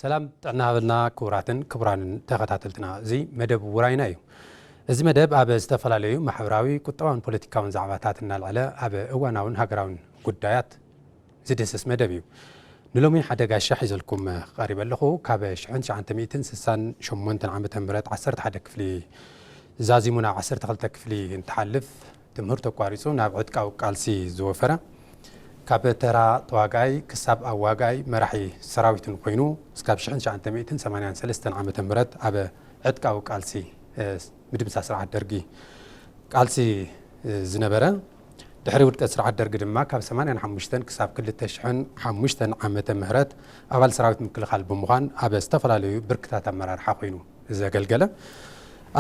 ሰላም ጥዕና ሃበልና ክቡራትን ክቡራንን ተኸታተልትና፣ እዚ መደብ ውራይና እዩ። እዚ መደብ ኣብ ዝተፈላለዩ ማሕበራዊ፣ ቁጠባውን ፖለቲካውን ዛዕባታት እናልዐለ ኣብ እዋናውን ሃገራውን ጉዳያት ዝድህስስ መደብ እዩ። ንሎሚ ሓደ ጋሻ ሒዘልኩም ቀሪበ ኣለኹ። ካብ ሽሕን ትሽዓተ ሚእትን ስሳን ሸሞንተን ዓመተ ምህረት ዓሰርተ ሓደ ክፍሊ ዛዚሙ ናብ ዓሰርተ ክልተ ክፍሊ እንትሓልፍ፣ ትምህርቱ ኣቋሪጹ ናብ ዕጥቃዊ ቃልሲ ዝወፈረ፣ ካብ ተራ ተዋጋኣይ ክሳብ ኣዋጋኣይ መራሒ ሰራዊትን ኮይኑ፣ እስካብ ሽሕን ትሽዓተ ሚእትን ሰማንያን ሰለስተን ዓመተ ምህረት ኣብ ዕጥቃዊ ቃልሲ፣ እ፣ ምድምሳስ ስርዓት ደርጊ ቃልሲ፣ እ፣ ዝነበረ፣ ድሕሪ ውድቀት ስርዓት ደርጊ ድማ ካብ ሰማንያን ሓሙሽተን ክሳብ ክልተ ሽሕን ሓሙሽተን ዓመተ ምህረት ኣባል ሰራዊት ምክልኻል ብምዃን ኣብ ዝተፈላለዩ ብርክታት ኣመራርሓ ኮይኑ ዘገልገለ፣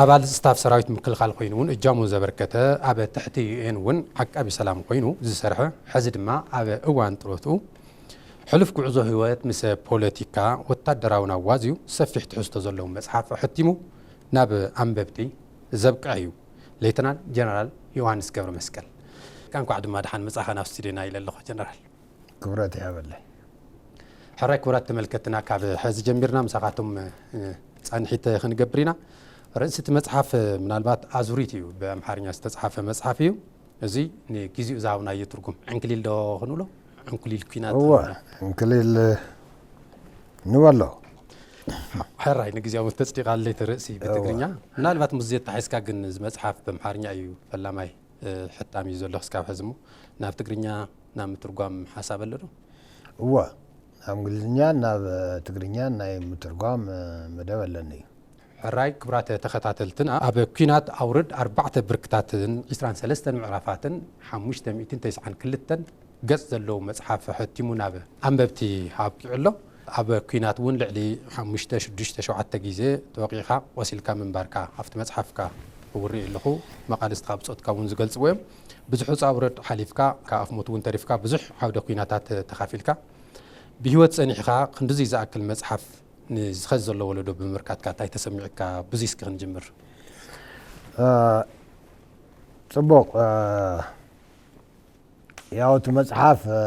ኣባል ስታፍ ሰራዊት ምክልኻል ኮይኑ እውን እጃሙ ዘበርከተ፣ ኣብ ትሕቲ ዩ ኤን እውን ዓቃቢ ሰላም ኮይኑ ዝሰርሐ፣ ሕዚ ድማ ኣብ እዋን ጥሮትኡ ሕሉፍ ጉዕዞ ህይወት ምስ ፖለቲካ ወታደራውን ኣዋዝዩ ሰፊሕ ትሕዝቶ ዘለዎ መጽሓፍ ኣሐቲሙ ናብ ኣንበብቲ ዘብቅዐ እዩ። ሌተናል ጀነራል ዮሃንስ ገብረ መስቀል፣ እንኳዕ ድማ ደሓን መጻኻ ናብ ስቱዲዮና ኢለ ኣለኹ ጀነራል። ክብረት ይሃበለይ። ሕራይ ክቡራት ተመልከትና፣ ካብ ሕዚ ጀሚርና ምሳኻቶም፣ እ፣ ጻንሒት ክንገብር ኢና። ርእሲ እቲ መጽሓፍ፣ እ፣ ምናልባት ኣዙሪት እዩ፣ ብኣምሓርኛ ዝተጻሓፈ መጽሓፍ እዩ። እዚ ንግዜኡ ዝሃብናዮ ትርጉም ዕንክሊል ዶ ክንብሎ? ዕንኩሊል ኲናት እወ፣ ክንብሎ? ዕንክሊል ንበሎ። ሕራይ፣ ንግዜኡ ተጽዲቓ ኣለይቲ ርእሲ እወ። ብትግርኛ። ምናልባት ምስ ዘተሓሒዝካ ግን እዚ መጽሓፍ ብኣምሓርኛ እዩ ፈላማይ፣ እ፣ ሕታም እዩ ዘሎ ክሳብ ሕዚ እሞ፣ ናብ ትግርኛ ናብ ምትርጓም ሓሳብ ኣሎ ዶ? እወ፣ ናብ እንግሊዝኛ ናብ ትግርኛ ናይ ምትርጓም፣ እ፣ መደብ ኣለኒ። ሕራይ ክቡራት ተኸታተልትና፣ ኣብ ኲናት ኣውርድ ኣርባዕተ ብርክታትን ዒስራን ሰለስተን ምዕራፋትን ሓሙሽተ ሚእትን ተስዓን ክልተን ገጽ ዘለዎ መጽሓፍ ሕቲሙ ናብ ኣንበብቲ ኣብቂዑ ኣሎ። ኣብ ኲናት እውን ልዕሊ ሓሙሽተ፣ ሽዱሽተ፣ ሸውዓተ ግዜ ተወቒዕካ ቆሲልካ ምንባርካ ኣብቲ መጽሓፍካ እውርኢ ኣለኹ። መቓልስትኻ ብጾትካ እውን ዝገልጽዎ እዮም። ብዙሕ ውጻ ውረድ ሓሊፍካ፣ ካብ ኣፍ ሞት እውን ተሪፍካ፣ ብዙሕ ዓውደ ኲናታት ተኻፊልካ፣ ብህይወት ጸኒሕካ ክንድዚ ዝኣክል መጽሓፍ ንዝኸዚ ዘሎ ወለዶ ብምምርካትካ እንታይ ተሰሚዑካ? ብዙይ እስኪ ክንጅምር። እ፣ ጽቡቕ፣ እ፣ ያው እቲ መጽሓፍ፣ እ፣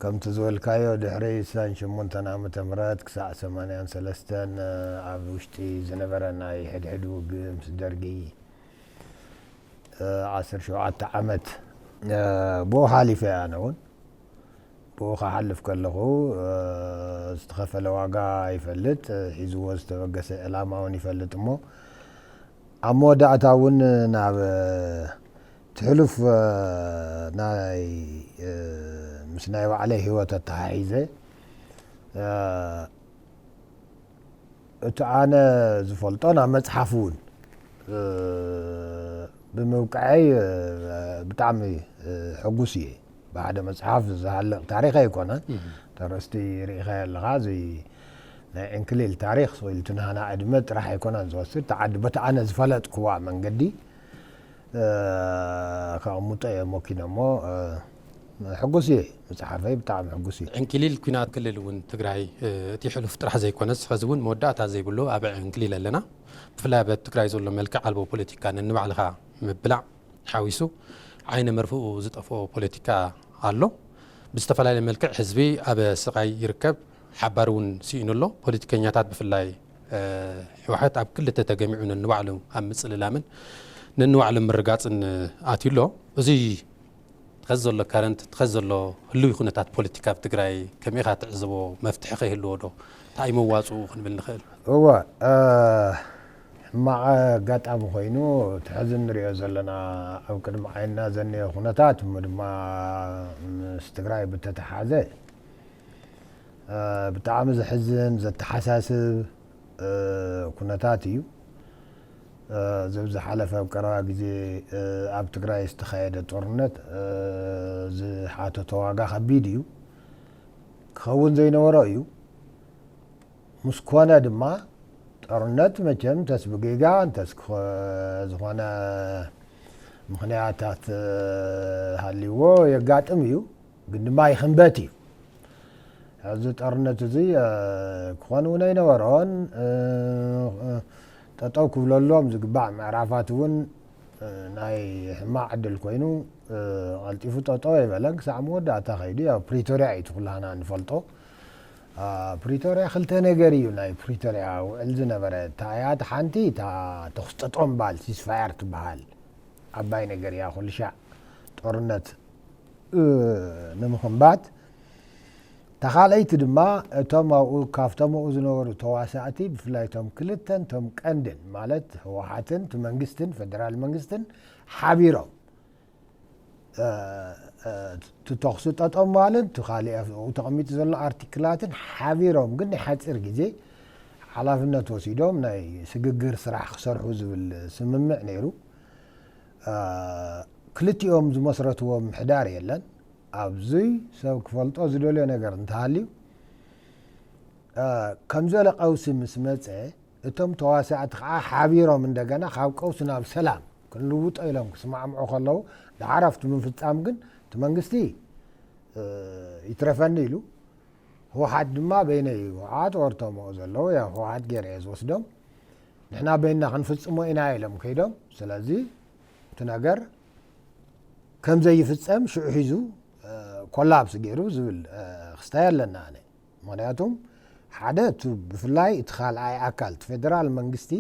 ከምቲ ዝበልካዮ ድሕሪ ስሳን ሸሞንተን ዓመተ ምህረት ክሳዕ ሰማንያን ሰለስተን፣ እ፣ ኣብ ውሽጢ ዝነበረ ናይ ሕድሕድ ውግእ ምስ ደርጊ፣ እ፣ ዓሰርተ ሸውዓተ ዓመት፣ እ፣ ብኡ ሓሊፈ እየ ኣነ እውን። ብኡ ክሓልፍ ከለኹ፣ እ፣ ዝተኸፈለ ዋጋ ይፈልጥ፣ እ፣ ሒዝዎ ዝተበገሰ ዕላማ እውን ይፈልጥ እሞ፣ ኣብ መወዳእታ እውን ናብ፣ እ፣ እቲ ሕሉፍ፣ እ፣ ናይ፣ እ፣ ምስ ናይ ባዕለይ ህይወት ኣተሓሒዘ፣ እ፣ እቲ ኣነ ዝፈልጦ ናብ መጽሓፍ እውን፣ እ፣ ብምብቅዐይ፣ እ፣ ብጣዕሚ፣ እ፣ ሕጉስ እየ። ብሓደ መጽሓፍ ዝሃልቕ ታሪኽ ኣይኮነን። እም። ተረስቲ ርኢኻዮ ኣለኻ፣ እዚ ናይ ዕንክሊል ታሪኽ፣ ወይ እቲ ናህና ዕድመ ጥራሕ ኣይኮነን ዝወስድ፣ እቲ ዓዲ በቲ ኣነ ዝፈለጥክዋ መንገዲ፣ እ፣ ከቕምጦ እየ ሞኪነ እሞ፣ እ፣ ሕጉስ እየ፣ ምጽሓፈይ ብጣዕሚ ሕጉስ እየ። ዕንክሊል ኲናት ክልል እውን ትግራይ፣ እ፣ እቲ ሕሉፍ ጥራሕ ዘይኮነስ፣ ሕዚ እውን መወዳእታ ዘይብሉ ኣብ ዕንክሊል ኣለና። ብፍላይ ኣብ ትግራይ ዘሎ መልክዕ ኣልቦ ፖለቲካ ነንባዕልኻ ምብላዕ ሓዊሱ ዓይነ መርፍኡ ዝጠፍኦ ፖለቲካ ኣሎ። ብዝተፈላለየ መልክዕ ህዝቢ ኣብ ስቓይ ይርከብ። ሓባር እውን ስኢኑ ኣሎ። ፖለቲከኛታት ብፍላይ፣ እ፣ ህወሓት ኣብ ክልተ ተገሚዑ ነንባዕሉ ኣብ ምጽልላምን ነንባዕሉ ምርጋጽን ኣትዩ ኣሎ። እዚ ትኸዚ ዘሎ ከረንት፣ ትኸዚ ዘሎ ህልዊ ኩነታት ፖለቲካ ኣብ ትግራይ ከመይ ኢኻ ትዕዘቦ? መፍትሒ ከ ይህልዎ ዶ? እንታይ መዋጽኡ ክንብል ንኽእል? እወ፣ እ፣ ሕማቕ ኣጋጣሚ ኮይኑ፣ እቲ ሕዚ እንሪኦ ዘለና ኣብ ቅድሚ ዓይንና ዘኒኦ ኩነታት፣ እሞ ድማ ምስ ትግራይ ብተተሓዘ፣ እ፣ ብጣዕሚ ዘሕዝን፣ ዘተሓሳስብ፣ እ፣ ኩነታት እዩ። እ፣ እዚ ኣብ ዝሓለፈ ኣብ ቀረባ ግዜ፣ እ፣ ኣብ ትግራይ ዝተኻየደ ጦርነት፣ እ፣ ዝሓተቶ ዋጋ ከቢድ እዩ። ክኸውን ዘይነበሮ እዩ። ምስ ኮነ ድማ ጦርነት መቸም እንተስ ብጌጋ እንተስ ክኸ-፣ ዝኾነ ምኽንያታት፣ እ፣ ሃልይዎ የጋጥም እዩ። ግን ድማ ይኽንበት እዩ። እዚ ጦርነት እዚ፣ እ፣ ክኾን እውን ኣይነበሮን። እ፣ እ፣ ጠጠው ክብለሎም ዝግባእ ምዕራፋት እውን፣ እ፣ ናይ ሕማቕ ዕድል ኮይኑ፣ እ፣ ቀልጢፉ ጠጠው ኣይበለን። ክሳዕ መወዳእታ ከይዱ፣ ያው ፕሪቶርያ እዩ እቲ ኩላህና ንፈልጦ። ፕሪቶርያ ክልተ ነገር እዩ ናይ ፕሪቶርያ ውዕል ዝነበረ። እታ እያ፣ እቲ ሓንቲ እታ ተኹስጠጦም ባል ሲስፋየር ትበሃል ዓባይ ነገር እያ። ኩሉ ሻዕ ጦርነት ንምኽንባት። ተኻልኣይቲ ድማ እቶም ኣብኡ፣ ካብቶም ኣብኡ ዝነበሩ ተዋሳእቲ፣ ብፍላይ እቶም ክልተን እቶም ቀንድን ማለት ህወሓትን እቲ መንግስትን፣ ፌደራል መንግስትን ሓቢሮም እቲ ተኹሲ ጠጠው ምባልን እቲ ካሊእ ኣብኡ ተቐሚጡ ዘሎ ኣርቲክላትን ሓቢሮም ግን ናይ ሓፂር ግዜ ሓላፍነት ወሲዶም ናይ ስግግር ስራሕ ክሰርሑ ዝብል ስምምዕ ነይሩ። ክልቲኦም ዝመስረትዎ ምሕዳር የለን። ኣብዚ ሰብ ክፈልጦ ዝደልዮ ነገር እንተሃልዩ፣ ከምዘለ ቀውሲ ምስ መፀ እቶም ተዋሳእቲ ከዓ ሓቢሮም እንደገና ካብ ቀውሲ ናብ ሰላም ክንልውጦ ኢሎም ክስማዕምዑ ከለዉ፣ ደሓር ኣብቲ ምፍፃም ግን እቲ መንግስቲ ይትረፈኒ ኢሉ፣ ህወሓት ድማ በይነይ፣ ህወሓት ወርቶምኡ ዘለዉ፣ ያው ህወሓት ገይረ እየ ዝወስዶም፣ ንሕና በይንና ክንፍፅሞ ኢና ኢሎም ከይዶም። ስለዚ እቲ ነገር ከም ዘይፍፀም ሽዑ ሒዙ ኮላፕስ ገይሩ ዝብል ክስታይ ኣለና ኣነ። ምኽንያቱም ሓደ እቲ ብፍላይ እቲ ካልኣይ ኣካል እቲ ፌደራል መንግስቲ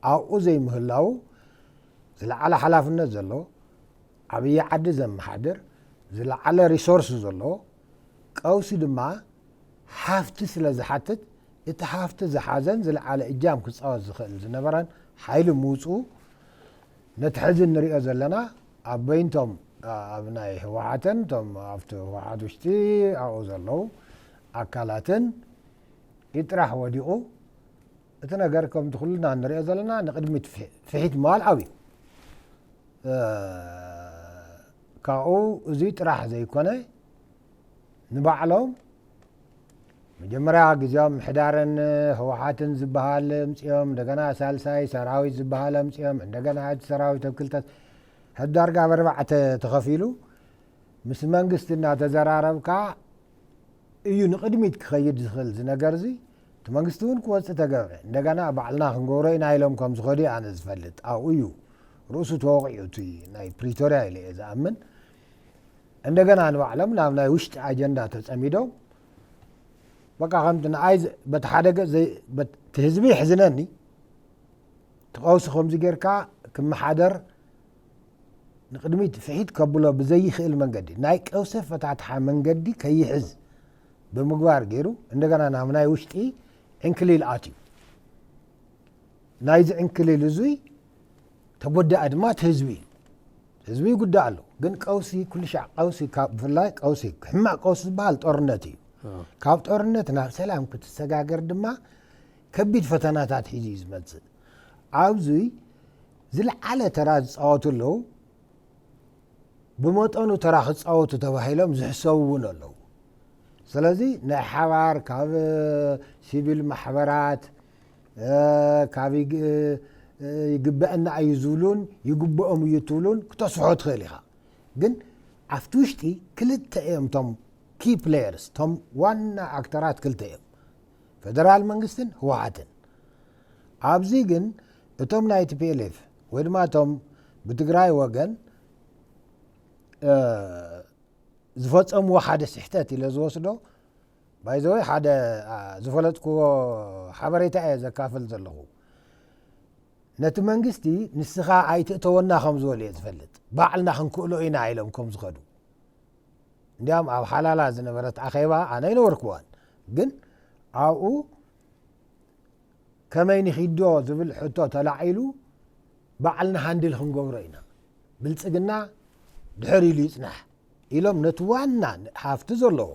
ኣብኡ ዘይምህላዉ ዝለዓለ ሓላፍነት ዘሎ፣ ዓብዪ ዓዲ ዘመሓድር፣ ዝለዓለ ሪሶርስ ዘሎ፣ ቀውሲ ድማ ሃፍቲ ስለ ዝሓትት፣ እቲ ሃፍቲ ዝሓዘን ዝለዓለ እጃም ክፃወት ዝኽእል ዝነበረን ሓይሊ ምውፅኡ፣ ነቲ ሕዚ እንሪኦ ዘለና ኣብ በይንቶም፣ ኣብ ናይ ህወሓትን እቶም ኣብቲ ህወሓት ውሽጢ ኣብኡ ዘለዉ ኣካላትን ኢድ ጥራሕ ወዲቑ፣ እቲ ነገር ከምቲ ኩልና እንሪኦ ዘለና ንቕድሚት ፍሒ-፣ ፍሒት ምባል ኣብዩ። ካብኡ እዚ ጥራሕ ዘይኮነ፣ ንባዕሎም መጀመርያ ግዜያዊ ምምሕዳርን ህወሓትን ዝበሃል ኣምፂኦም፣ እንደገና ሳልሳይ ሰራዊት ዝበሃል ኣምፂኦም፣ እንደገና እቲ ሰራዊት ኣብ ክልተ፣ ሕጂ ዳርጋ ኣብ ኣርባዕተ ተኸፊሉ ምስ መንግስቲ እናተዘራረብካ እዩ ንቕድሚት ክኸይድ ዝኽእል እዚ ነገር እዚ። እቲ መንግስቲ እውን ክወፅእ ተገብረ። እንደገና ባዕልና ክንገብሮ ኢና ኢሎም ከም ዝኸዱ ኣነ ዝፈልጥ። ኣብኡ እዩ ርእሱ ተወቒዑ እቲ ናይ ፕሪቶርያ ኢለ እየ ዝኣምን። እንደገና ንባዕሎም ናብ ናይ ውሽጢ ኣጀንዳ ተጸሚዶም፣ በቃ ከምቲ ንኣይ ዝ-፣ በቲ ሓደ ገጽ ዘይ-፣ በት-፣ እቲ ህዝቢ የሕዝነኒ። እቲ ቀውሲ ከምዚ ጌርካ ክመሓደር ንቕድሚት ፍሒት ከብሎ ብዘይኽእል መንገዲ፣ ናይ ቀውሲ ኣፈታትሓ መንገዲ ከይሕዝ ብምግባር ገይሩ፣ እንደገና ናብ ናይ ውሽጢ ዕንክሊል ኣትዩ። ናይዚ ዕንክሊል እዙይ ተጎዳኢ ድማ እቲ ህዝቢ እዩ። ህዝቢ ይጉዳእ ኣሎ። ግን ቀውሲ፣ ኩሉ ሻዕ ቀውሲ፣ ካብ፣ ብፍላይ ቀውሲ፣ ሕማቕ ቀውሲ ዝበሃል ጦርነት እዩ። ካብ ጦርነት ናብ ሰላም ክትሰጋገር ድማ ከቢድ ፈተናታት ሒዙ እዩ ዝመጽእ። ኣብዚ ዝለዓለ ተራ ዝጻወቱ ኣለዉ፣ ብመጠኑ ተራ ክጻወቱ ተባሂሎም ዝሕሰቡ እውን ኣለዉ። ስለዚ ናይ ሓባር ካብ ሲቪል ማሕበራት፣ እ፣ ካብ ይግ-፣ እ፣ ይግበአና እዩ ዝብሉን ይግበኦም እዩ ትብሉን ክተስፍሖ ትኽእል ኢኻ። ግን ኣብቲ ውሽጢ ክልተ እዮም እቶም ኪ ፕሌየርስ፣ እቶም ዋና ኣክተራት ክልተ እዮም፣ ፌደራል መንግስትን ህወሓትን። ኣብዚ ግን እቶም ናይ ቲ ፒ ኤል ኤፍ ወይ ድማ እቶም ብትግራይ ወገን፣ እ፣ ዝፈጸምዎ ሓደ ስሕተት ኢለ ዝወስዶ፣ ባይ ዘ ወይ ሓደ፣ አ፣ ዝፈለጥክዎ ሓበሬታ እየ ዘካፍል ዘለኹ። ነቲ መንግስቲ ንስኻ ኣይትእተወና ከም ዝበሉ እየ ዝፈልጥ። ባዕልና ክንክእሎ ኢና ኢሎም ከም ዝኸዱ። እንዲያም ኣብ ሓላላ ዝነበረት ኣኼባ ኣነ ኣይነበርክዋን። ግን ኣብኡ ከመይ ንኺዶ ዝብል ሕቶ ተላዒሉ፣ ባዕልና ሃንድል ክንገብሮ ኢና። ብልጽግና ድሕር ኢሉ ይጽናሕ ኢሎም ነቲ ዋና ሃፍቲ ዘለዎ፣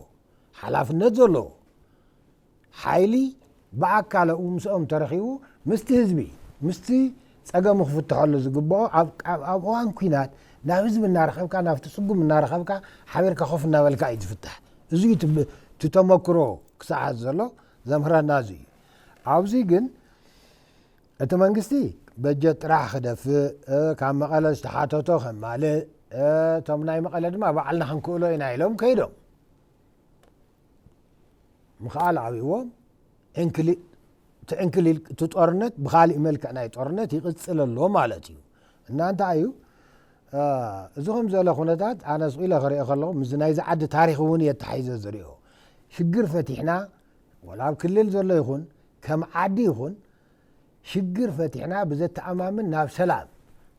ሓላፍነት ዘለዎ ሓይሊ ብኣካል ኣብኡ ምስኦም ተረኺቡ ምስቲ ህዝቢ፣ ምስቲ ጸገሙ ክፍትሐሉ ዝግብኦ ኣብ፣ ኣብ፣ ኣብ እዋን ኲናት ናብ ህዝቢ እናረኸብካ፣ ናብቲ ጽጉም እናረኸብካ፣ ሓቢርካ ኮፍ እናበልካ እዩ ዝፍታሕ። እዚ እዩ እቲ ብ-፣ እቲ ተመክሮ ክሳዕ ሕዚ ዘሎ ዘምህረና እዚ እዩ። ኣብዚ ግን እቲ መንግስቲ በጀት ጥራሕ ክደፍእ፣ እ፣ ካብ መቐለ ዝተሓተቶ ከማልእ፣ እ፣ እቶም ናይ መቐለ ድማ ባዕልና ክንክእሎ ኢና ኢሎም ከይዶም። ምኽኣል ኣብይዎም፣ ዕንክሊ-፣ እቲ ዕንክሊል፣ እቲ ጦርነት ብኻሊእ መልክዕ ናይ ጦርነት ይቕጽል ኣሎ ማለት እዩ። እና እንታይ እዩ፣ እ፣ እዚ ከም ዘሎ ኩነታት ኣነ ስቕ ኢለ ክሪኦ ከለኹ፣ ምስዚ ናይዚ ዓዲ ታሪኽ እውን እየ ኣተሓሒዘ ዝሪኦ። ሽግር ፈቲሕና፣ ወላ ኣብ ክልል ዘሎ ይኹን ከም ዓዲ ይኹን ሽግር ፈቲሕና ብዘተኣማምን ናብ ሰላም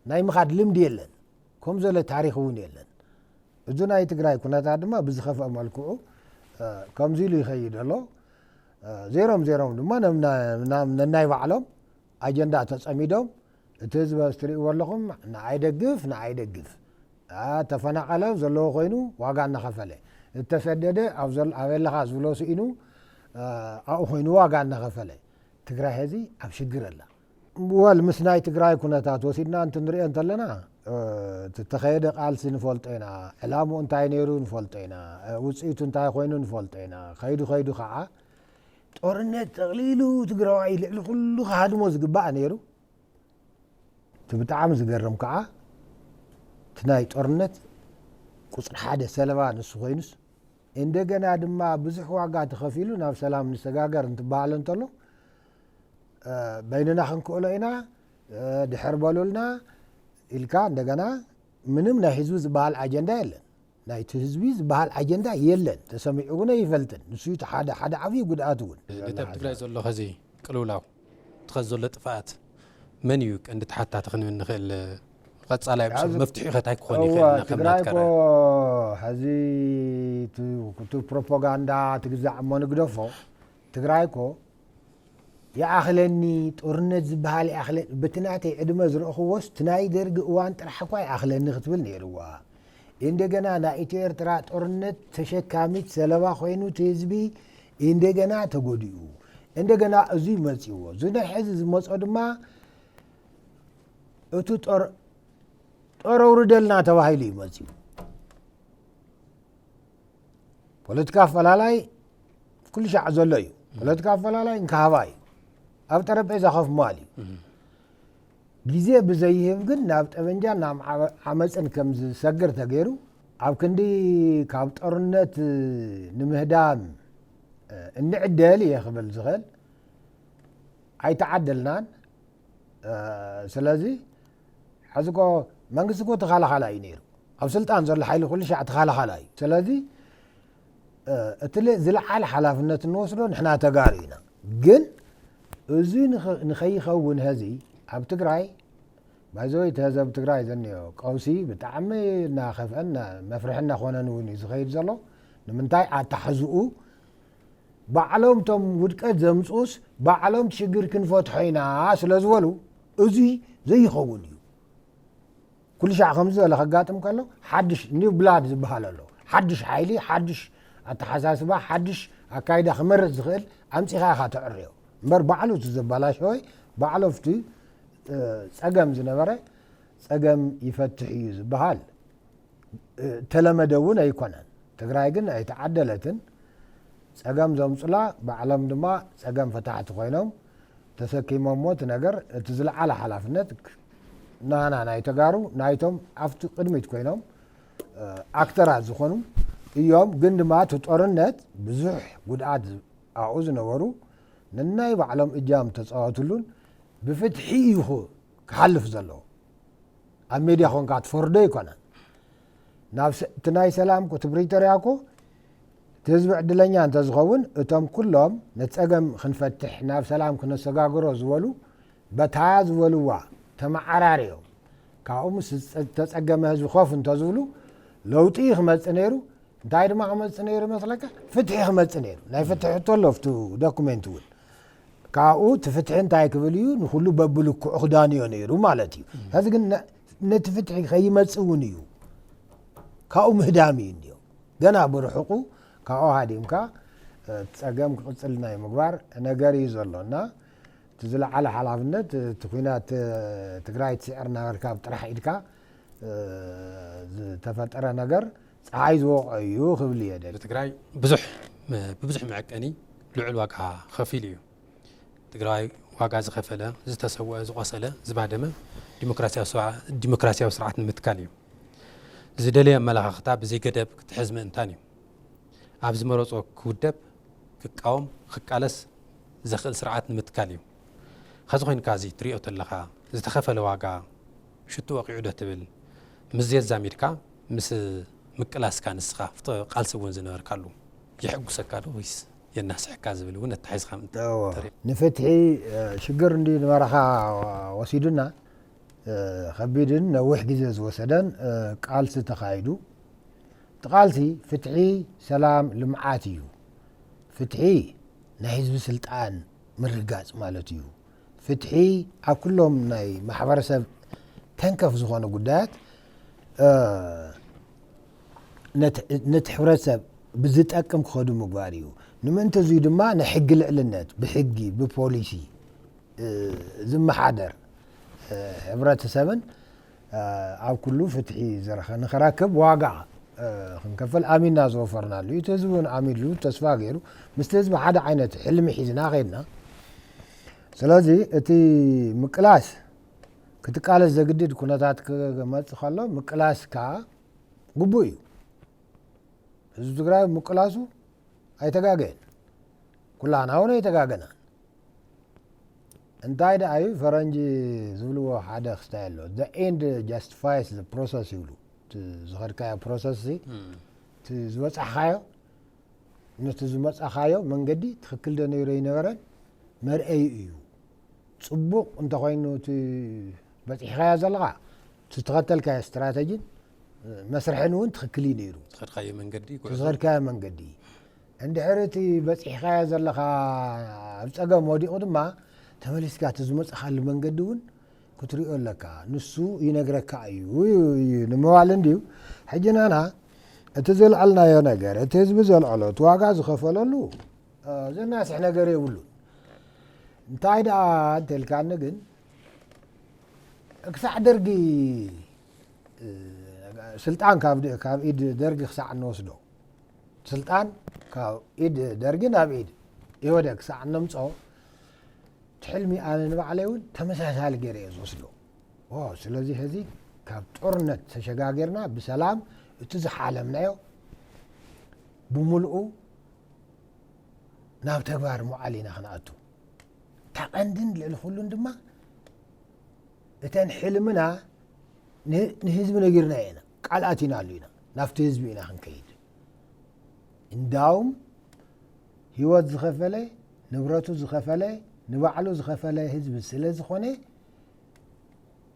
ናይ ምኻድ ልምዲ የለን። ከም ዘሎ ታሪኽ እውን የለን። እዚ ናይ ትግራይ ኩነታት ድማ ብዝኸፍአ መልክዑ ከምዚ ኢሉ ይኸይድ ኣሎ። ዜሮም ዜሮም ድማ ነናይ ባዕሎም ኣጀንዳ ተጸሚዶም እቲ ህዝቢ ትርእይዎ ኣለኹም፣ ንዓይ ደግፍ ንዓይ ደግፍ፣ ተፈናቐለ ዘለዎ ኮይኑ ዋጋ እናኸፈለ፣ እተሰደደ ኣብ ዘለኻ ዝብሎ ስኢኑ ኣብኡ ኮይኑ ዋጋ እናኸፈለ፣ ትግራይ ሕዚ ኣብ ሽግር ኣላ። ወል ምስ ናይ ትግራይ ኩነታት ወሲድና እንትንሪኦ እንተለና፣ እቲ ተኸየደ ቃልሲ ንፈልጦ ኢና፣ ዕላምኡ እንታይ ነይሩ ንፈልጦ ኢና፣ ውፅኢቱ እንታይ ኮይኑ ንፈልጦ ኢና። ከይዱ ከይዱ ከዓ ጦርነት ጠቕሊሉ ትግራዋይ ልዕሊ ኩሉ ክሃድሞ ዝግባእ ነይሩ። እቲ ብጣዕሚ ዝገርም ከዓ እቲ ናይ ጦርነት ቁፅሪ ሓደ ሰለባ ንሱ ኮይኑስ እንደገና ድማ ብዙሕ ዋጋ ተኸፊሉ ናብ ሰላም ንሰጋገር እንትበሃል እንተሎ በይንና ክንክእሎ ኢና፣ ድሕር በሉልና ኢልካ እንደገና ምንም ናይ ህዝቢ ዝበሃል ኣጀንዳ የለን። ናይቲ ህዝቢ ዝበሃል ኣጀንዳ የለን፣ ተሰሚዑ እውን ኣይፈልጥን። ንሱ እቲ ሓደ ሓደ ዓብዪ ጉድኣት እውን ነቲ ኣብ ትግራይ ዘሎ ኸዚ ቅልውላው እቲ ኸዚ ዘሎ ጥፍኣት መን እዩ ቀንዲ ተሓታቲ ክንብል ንኽእል? ቀፃላይ ምስ መፍትሒ ኸታይ ክኾን ይኽእል? ትግራይ ኮ ሕዚ እቲ ፕሮፓጋንዳ ትግዛዕ እሞ ንግደፎ። ትግራይ ኮ ይኣኽለኒ፣ ጦርነት ዝበሃል ይኣኽለኒ፣ በቲ ናተይ ዕድመ ዝረእኽዎስ እቲ ናይ ደርጊ እዋን ጥራሕ እኳ ይኣኽለኒ ክትብል ነይርዋ። እንደገና ናይ ኢትዮ ኤርትራ ጦርነት ተሸካሚት ሰለባ ኮይኑ እቲ ህዝቢ እንደገና ተጎዲኡ። እንደገና እዙይ መፂዎ። እዚ ናይ ሕዚ ዝመፆ ድማ እቲ ጦር ጦር ኣውርደልና ተባሂሉ እዩ መፂኡ። ፖለቲካ ኣፈላላይ ኩሉ ሻዕ ዘሎ እዩ። ፖለቲካ ኣፈላላይ እንካሃባ እዩ። ኣብ ጠረጴዛ ኮፍ ምባል እዩ። ግዜ ብዘይህብ ግን ናብ ጠበንጃን ናብ ዓመፅን ከም ዝሰግር ተገይሩ ኣብ ክንዲ ካብ ጦርነት ንምህዳም እንዕደል እየ ክብል ዝኽእል ኣይተዓደልናን። ስለዚ ሕዚ ኮ መንግስቲ ኮ ተኻላኻላ እዩ ነይሩ። ኣብ ስልጣን ዘሎ ሓይሊ ኩሉ ሻዕ ተኻላኻላ እዩ። ስለዚ እቲ ዝለዓለ ሓላፍነት እንወስዶ ንሕና ተጋሩ ኢና። ግን እዚ ንኸይኸውን ሀዚ ኣብ ትግራይ ባይዘወይ እቲ ህዘብ ትግራይ ዘኒዮ ቀውሲ ብጣዕሚ እናኸፍአን መፍርሒ እናኾነን እውን እዩ ዝኸይድ ዘሎ። ንምንታይ ኣታሕዝኡ ባዕሎም ቶም ውድቀት ዘምፅኡስ ባዕሎም ሽግር ክንፈትሖ ኢና ስለ ዝበሉ እዚ ዘይኸውን እዩ። ኩሉ ሻዕ ከምዚ ዝበለ ከጋጥም ከሎ ሓድሽ ኒው ብላድ ዝበሃል ኣሎ። ሓድሽ ሓይሊ፣ ሓድሽ ኣተሓሳስባ፣ ሓድሽ ኣካይዳ ክመርፅ ዝኽእል ኣምፂኻ ኢኻ ተዕርዮ እምበር ባዕሉ እቲ ዘባላሸወ ባዕሉ ኣብቲ ፀገም ዝነበረ ፀገም ይፈትሕ እዩ ዝበሃል ተለመደ እውን ኣይኮነን። ትግራይ ግን ኣይተዓደለትን። ፀገም ዘምፁላ ባዕሎም ድማ ፀገም ፈታሕቲ ኮይኖም ተሰኪሞሞ እቲ ነገር እቲ ዝለዓለ ሓላፍነት ናና ናይ ተጋሩ ናይቶም ኣብቲ ቅድሚት ኮይኖም ኣክተራት ዝኾኑ እዮም። ግን ድማ እቲ ጦርነት ብዙሕ ጉድኣት ኣብኡ ዝነበሩ ነናይ ባዕሎም እጃም ተፃወትሉን ብፍትሒ እዩ ክሓልፍ ዘለዎ። ኣብ ሜድያ ኮንካ ትፈርዶ ኣይኮነን። ናብ እቲ ናይ ሰላም ኮ እቲ ፕሪቶርያ ኮ እቲ ህዝቢ ዕድለኛ እንተዝኸውን እቶም ኩሎም ነፀገም ክንፈትሕ ናብ ሰላም ክነሰጋግሮ ዝበሉ በታ ዝበልዋ ተመዓራርዮም ካብኡ ምስ ዝተፀገመ ህዝቢ ኮፍ እንተዝብሉ ለውጢ ክመፅእ ነይሩ። እንታይ ድማ ክመፅእ ነይሩ መስለካ? ፍትሒ ክመፅእ ነይሩ። ናይ ፍትሒ ሕቶ ኣሎ ኣብቲ ዶኩሜንት እውን ካብኡ እቲ ፍትሒ እንታይ ክብል እዩ ንኩሉ በብልክዑ ክዳንዮ ነይሩ ማለት እዩ። ሕዚ ግን ነቲ ፍትሒ ከይመፅእ እውን እዩ ካብኡ ምህዳም እዩ እንዮ ገና ብርሕቁ ካብኡ ሃዲምካ እቲ ፀገም ክቕፅል ናይ ምግባር ነገር እዩ ዘሎ እና እቲ ዝለዓለ ሓላፍነት እቲ ኩናት ትግራይ ትስዕር እናበልካ ኣብ ጥራሕ ኢድካ ዝተፈጠረ ነገር ፀሓይ ዝወቕዖ እዩ ክብል እየ ደሊ። ትግራይ ብዙሕ ብብዙሕ መዐቀኒ ልዑል ዋጋ ከፊሉ እዩ። ትግራይ ዋጋ ዝኸፈለ ዝተሰወአ ዝቆሰለ ዝባደመ ዲሞክራሲያዊ ስርዓት ንምትካል እዩ። ዝደለየ ኣመላኻኽታ ብዘይገደብ ክትሕዝ ምእንታን እዩ። ኣብ ዝመረጾ ክውደብ ክቃወም ክቃለስ ዘኽእል ስርዓት ንምትካል እዩ። ኸዚ ኮይንካ እዚ ትሪኦ ተለኻ ዝተኸፈለ ዋጋ ሽቱ ወቂዑ ዶ ትብል? ምስ ዘዛሚድካ ምስ ምቅላስካ ንስኻ ኣብቲ ቃልሲ እውን ዝነበርካሉ የሐጉሰካ ዶ ወይስ? የናስሕካ ዝብል እውን ኣተሓሒዝካ ምእንቲ እዎ። ተርኢ። ንፍትሒ እ፣ ሽግር እንዲ ንበረኻ ወሲዱና እ፣ ከቢድን ነዊሕ ግዜ ዝወሰደን እ፣ ቃልሲ ተኻይዱ። እቲ ቃልሲ ፍትሒ፣ ሰላም፣ ልምዓት እዩ። ፍትሒ ናይ ህዝቢ ስልጣን ምርጋፅ ማለት እዩ። ፍትሒ ኣብ ኩሎም ናይ ማሕበረሰብ ተንከፍ ዝኾነ ጉዳያት እ፣ ነቲ ነቲ ሕብረተሰብ ብዝጠቅም ክኸዱ ምግባር እዩ። ንምእንቲ እዙይ ድማ ናይ ሕጊ ልዕልነት ብሕጊ ብፖሊሲ እ፣ ዝመሓደር እ፣ ሕብረተሰብን እ፣ ኣብ ኩሉ ፍትሒ ዝረኸ ንኸረክብ ዋጋ እ፣ ክንከፈል ኣሚንና ዝወፈርናሉ እዩ። እቲ ህዝቢ እውን ኣሚንሉ ተስፋ ገይሩ ምስቲ ህዝቢ ሓደ ዓይነት ሕልሚ ሒዝና ከይድና። ስለዚ እቲ ምቅላስ ክትቃለስ ዘግድድ ኩነታት ክመፅእ ከሎ ምቅላስ ከዓ ግቡእ እዩ። ህዝቢ ትግራይ ምቅላሱ ኣይተጋገየን። ኩላና እውን ኣይተጋገናን። እንታይ ደኣ እዩ ፈረንጂ ዝብልዎ ሓደ ክስታይ ኣሎ። The end justifies the process ይብሉ። እቲ ዝኸድካዮ ፕሮሰስ ሲ እቲ ዝበፃሕካዮ ነቲ ዝመፃኻዮ መንገዲ ትኽክል ዶ ነይሩ ኣይነበረን መርአዩ እዩ። ፅቡቕ እንተኾይኑ እቲ በፂሕካዮ ዘለኻ እቲ ዝተኸተልካዮ ስትራተጂን መስርሕን እውን ትኽክል እዩ ነይሩ። ዝኸድካዮ መንገዲ እቲ ዝኸድካዮ መንገዲ እንድሕር እቲ በፂሕካዮ ዘለኻ ኣብ ፀገም ወዲቑ ድማ ተመሊስካ እቲ ዝመፅኻሉ መንገዲ እውን ክትሪኦ ኣለካ። ንሱ ይነግረካ እዩ እዩ ንምባል እንድዩ። ሕጂ ናና እቲ ዘልዐልናዮ ነገር እቲ ህዝቢ ዘልዐሎ እቲ ዋጋ ዝኸፈለሉ እ፣ ዘናስሕ ነገር የብሉን። እንታይ ደኣ እንተልካኒ ግን ክሳዕ ደርጊ እ፣ ስልጣን ካብ ደ- ካብ ኢድ ደርጊ ክሳዕ እንወስዶ ስልጣን ካብ ኢድ ደርጊ ናብ ኢድ ኢህወደግ ክሳዕ እነምፅኦ እቲ ሕልሚ ኣነ ንባዕለይ እውን ተመሳሳሊ ገይረ እየ ዝወስዶ። ኦ፣ ስለዚ ሕዚ ካብ ጦርነት ተሸጋጊርና ብሰላም እቲ ዝሓለምናዮ ብምልኡ ናብ ተግባር ምውዓል ኢና ክንኣቱ። እታ ቀንድን ልዕሊ ኩሉን ድማ እተን ሕልምና ን- ንህዝቢ ነጊርና ኢና፣ ቃል ኣቲናሉ ኢና፣ ናብቲ ህዝቢ ኢና ክንከይድ። እንዳውም ህይወት ዝኸፈለ ንብረቱ ዝኸፈለ ንባዕሉ ዝኸፈለ ህዝቢ ስለ ዝኾነ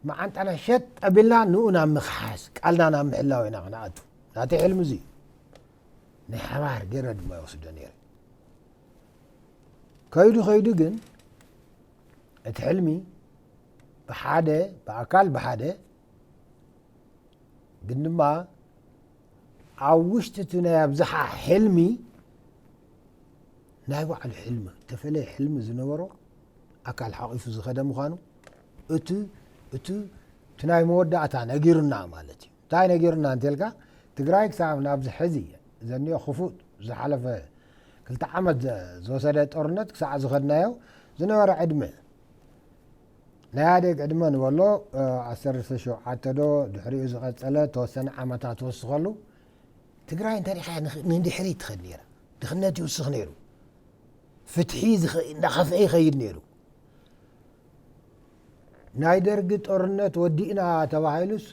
መዓንጣና ሸጥ ኣቢልና ንኡ ናብ ምኽሓስ ቃልና ናብ ምሕላው ኢና ክንኣቱ። ናተይ ሕልሚ እዚ እዩ። ናይ ሓባር ገይረ ድማ ይወስዶ ነይረ። ከይዱ ከይዱ ግን እቲ ሕልሚ ብሓደ ብኣካል ብሓደ ግን ድማ ኣብ ውሽጢ እቲ ናይ ኣብዝሓ ሕልሚ ናይ ባዕሉ ሕልሚ ተፈለየ ሕልሚ ዝነበሮ ኣካል ሓቂፉ ዝኸደ ምዃኑ እቲ እቲ እቲ ናይ መወዳእታ ነጊሩና ማለት እዩ። እንታይ ነጊሩና እንተልካ ትግራይ ክሳብ ናብዚ ሕዚ ዘኒኦ ክፉእ ዝሓለፈ ክልተ ዓመት ዘ- ዝወሰደ ጦርነት ክሳዕ ዝኸድናዮ ዝነበረ ዕድመ ናይ ኢህኣዴግ ዕድመ ንበሎ እ፣ ዓሰርተ ሸውዓተ ዶ ድሕሪኡ ዝቐጸለ ተወሰነ ዓመታት ወስኸሉ ትግራይ እንተሪኻ ንድሕሪት ትኸድ ነይራ። ድኽነት ይውስኽ ነይሩ። ፍትሒ ዝኸ- እንዳኸፍአ ይኸይድ ነይሩ። ናይ ደርጊ ጦርነት ወዲእና ተባሂሉስ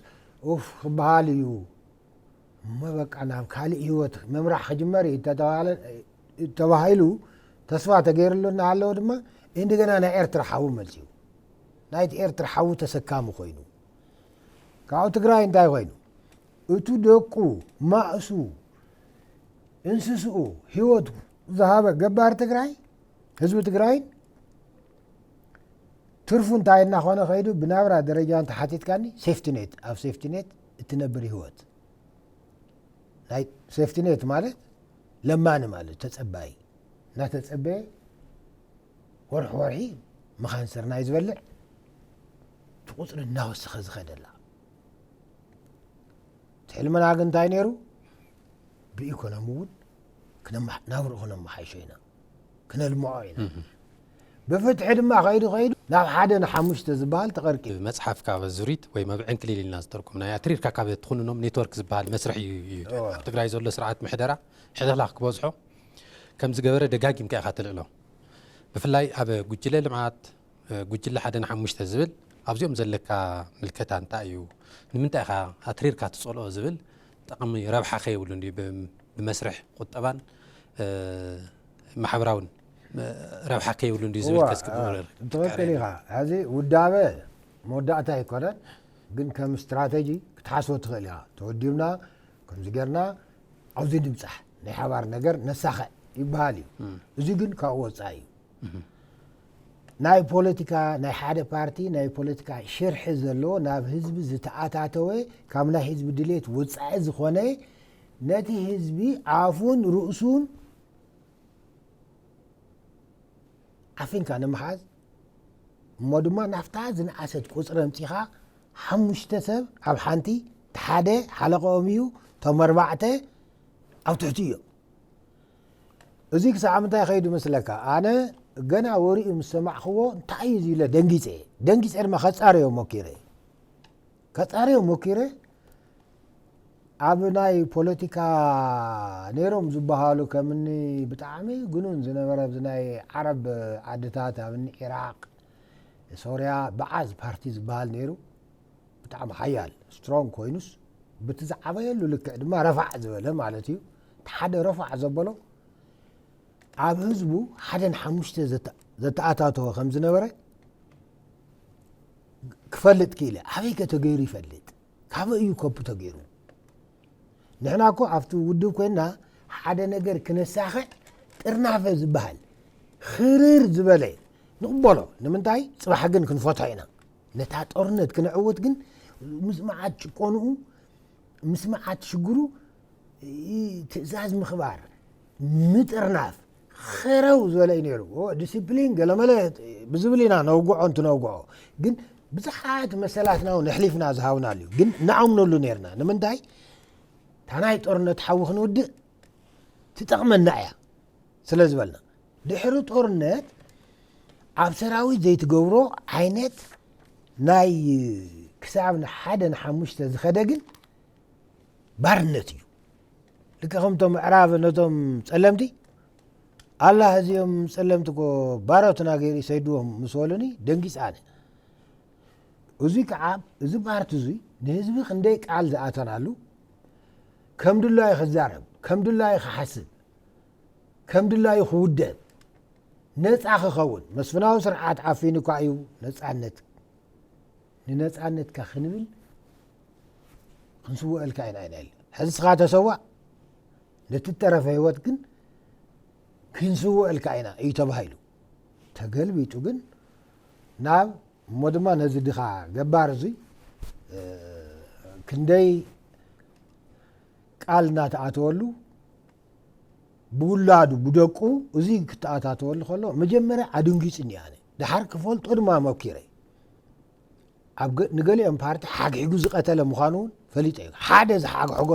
ኡፍ ክበሃል እዩ እሞ በቃ ናብ ካልእ ህይወት ምምራሕ ክጅመር እዩ እንተተባሃለ- ተባሂሉ ተስፋ ተገይርሉ እናሃለወ ድማ እንደገና ናይ ኤርትራ ሓዊ መፅኡ። ናይቲ ኤርትራ ሓዊ ተሰካሚ ኮይኑ ካብኡ ትግራይ እንታይ ኮይኑ እቱ ደቁ ማእሱ እንስስኡ ህይወቱ ዝሃበ ገባር ትግራይ ህዝቢ ትግራይን ትርፉ እንታይ እናኾነ ከይዱ ብናብራ ደረጃ እንተሓቲትካኒ ሴፍቲ ኔት ኣብ ሴፍቲ ኔት እትነብር ህይወት ናይ ሴፍቲ ኔት ማለት ለማኒ ማለት ተፀባይ እናተፀበየ ወርሒ ወርሒ መኻን ስርናይ ዝበልዕ እቲ ቁፅሪ እናወሰኸ ዝኸደላ እቲ ሕልምና ግን እንታይ ነይሩ ብኢኮኖሚ እውን ክነማ- ናብርኡ ክነመሓይሾ ኢና ክነልምዖ ኢና ብፍትሒ ድማ ከይዱ ከይዱ ናብ ሓደ ንሓሙሽተ ዝበሃል ተቐርቂቡ መፅሓፍ ካብ ዙሪት ወይ መብዕንክሊል ኢልና ዝተርኩም ናይ ኣትሪርካ ካብ ትኹንኖም ኔትወርክ ዝበሃል መስርሕ እዩ እዩ። ኣብ ትግራይ ዘሎ ስርዓት ምሕደራ ሕልኽላኽ ክበዝሖ ከም ዝገበረ ደጋጊምካ ኢኻ ትልዕሎ። ብፍላይ ኣብ ጉጅለ ልምዓት ጉጅለ ሓደ ንሓሙሽተ ዝብል ኣብዚኦም ዘለካ ምልከታ እንታይ እዩ? ንምንታይ ኢኻ ኣትሪርካ ትፀልኦ ዝብል ጠቕሚ ረብሓ ከየብሉ እንዲ ብመስርሕ ቁጠባን እ፣ ማሕበራውን ረብሓ ከይብሉ እንዲ ዝብል ተስክብ ትኽክል ኢኻ። ሕዚ ውዳበ መወዳእታ ኣይኮነን፣ ግን ከም ስትራተጂ ክትሓስቦ ትኽእል ኢኻ። ተወዲብና ከምዚ ጌርና ኣብዚ ንምፃሕ ናይ ሓባር ነገር ነሳኸዕ ይበሃል እዩ። እዚ ግን ካብኡ ወፃኢ እዩ። ናይ ፖለቲካ ናይ ሓደ ፓርቲ ናይ ፖለቲካ ሽርሒ ዘለዎ ናብ ህዝቢ ዝተኣታተወ ካብ ናይ ህዝቢ ድሌት ወፃኢ ዝኾነ ነቲ ህዝቢ ኣፉን ርእሱን ዓፊንካ ንምሓዝ እሞ ድማ ናፍታ ዝነኣሰት ቁፅሪ ኣምፂኻ ሓሙሽተ ሰብ ኣብ ሓንቲ ሓደ ሓለቆኦም እዩ፣ እቶም ኣርባዕተ ኣብ ትሕቲ እዮም። እዚ ክሳዕ ምንታይ ከይዱ መስለካ? ኣነ ገና ወሪኡ ምስ ሰማዕክዎ እንታይ እዩ ኢለ ደንጊፀ ደንጊፀ ድማ ከፃርዮ ሞኪረ ከፃርዮ ሞኪረ ኣብ ናይ ፖለቲካ ነይሮም ዝበሃሉ ከምኒ ብጣዕሚ ግኑን ዝነበረ ኣብዚ ናይ ዓረብ ዓድታት ኣብኒ ኢራቅ ሶርያ በዓዝ ፓርቲ ዝበሃል ነይሩ። ብጣዕሚ ሓያል ስትሮንግ ኮይኑስ ብቲ ዝዓበየሉ ልክዕ ድማ ረፋዕ ዝበለ ማለት እዩ። እቲ ሓደ ረፋዕ ዘበሎ ኣብ ህዝቡ ሓደን ሓሙሽተ ዘተኣታተወ ከም ዝነበረ ክፈልጥ ክኢለ። ኣበይ ከተገይሩ ይፈልጥ? ካበይ እዩ ኮፒ ተገይሩ? ንሕና እኮ ኣብቲ ውድብ ኮይንና ሓደ ነገር ክነሳኽዕ ጥርናፈ ዝበሃል ኽርር ዝበለ ንቕበሎ። ንምንታይ? ፅባሕ ግን ክንፈትሖ ኢና። ነታ ጦርነት ክነዕውት ግን ምስ መዓት ጭቆንኡ ምስ መዓት ሽግሩ ትእዛዝ ምኽባር ምጥርናፍ ኸረው ዝበለ እዩ ነይሩ። ዲስፕሊን ገለመለ ብዝብል ኢና ነውግዖ እንትነውግዖ፣ ግን ብዙሓት መሰላትና እውን ኣሕሊፍና ዝሃብናሉ እዩ። ግን ንኣምነሉ ነርና። ንምንታይ? እታ ናይ ጦርነት ሓዊ ክንውድእ ትጠቕመና እያ ስለ ዝበልና። ድሕሪ ጦርነት ኣብ ሰራዊት ዘይትገብሮ ዓይነት ናይ ክሳብ ንሓደ ንሓሙሽተ ዝኸደ ግን ባርነት እዩ። ልክዕ ከምቶም ምዕራብ ነቶም ጸለምቲ ኣላህ እዚኦም ጸለምቲ እኮ ባሮትና ገይሩ ይሰድዎም ምስ በሉኒ ደንጊጸ ኣነ። እዙይ ከዓ እዚ ፓርቲ እዙይ ንህዝቢ ክንደይ ቃል ዝኣተናሉ ከም ድላዩ ክዛረብ ከም ድላዩ ክሓስብ ከም ድላዩ ክውደብ ነፃ ክኸውን መስፍናዊ ስርዓት ዓፊኑ እኳ እዩ ነፃነት ንነፃነትካ ክንብል ክንስወአልካ ኢና ኢና ኢለ ሕዚ ስኻ ተሰዋእ ነቲ ተረፈ ህይወት ግን ክንስወአልካ ኢና እዩ ተባሂሉ ተገልቢጡ ግን ናብ እሞ ድማ ነዚ ድኻ ገባር እዙይ ክንደይ ቃል እናተኣተወሉ ብውላዱ ብደቁ እዚ ክተኣታተወሉ ከሎ መጀመርያ ኣድንጊፅኒ ኣነ ድሓር ክፈልጦ ድማ መኪረ ኣብ ንገሊኦም ፓርቲ ሓግሒጉ ዝቀተለ ምዃኑ እውን ፈሊጠ እዩ ሓደ ዝሓግሕጎ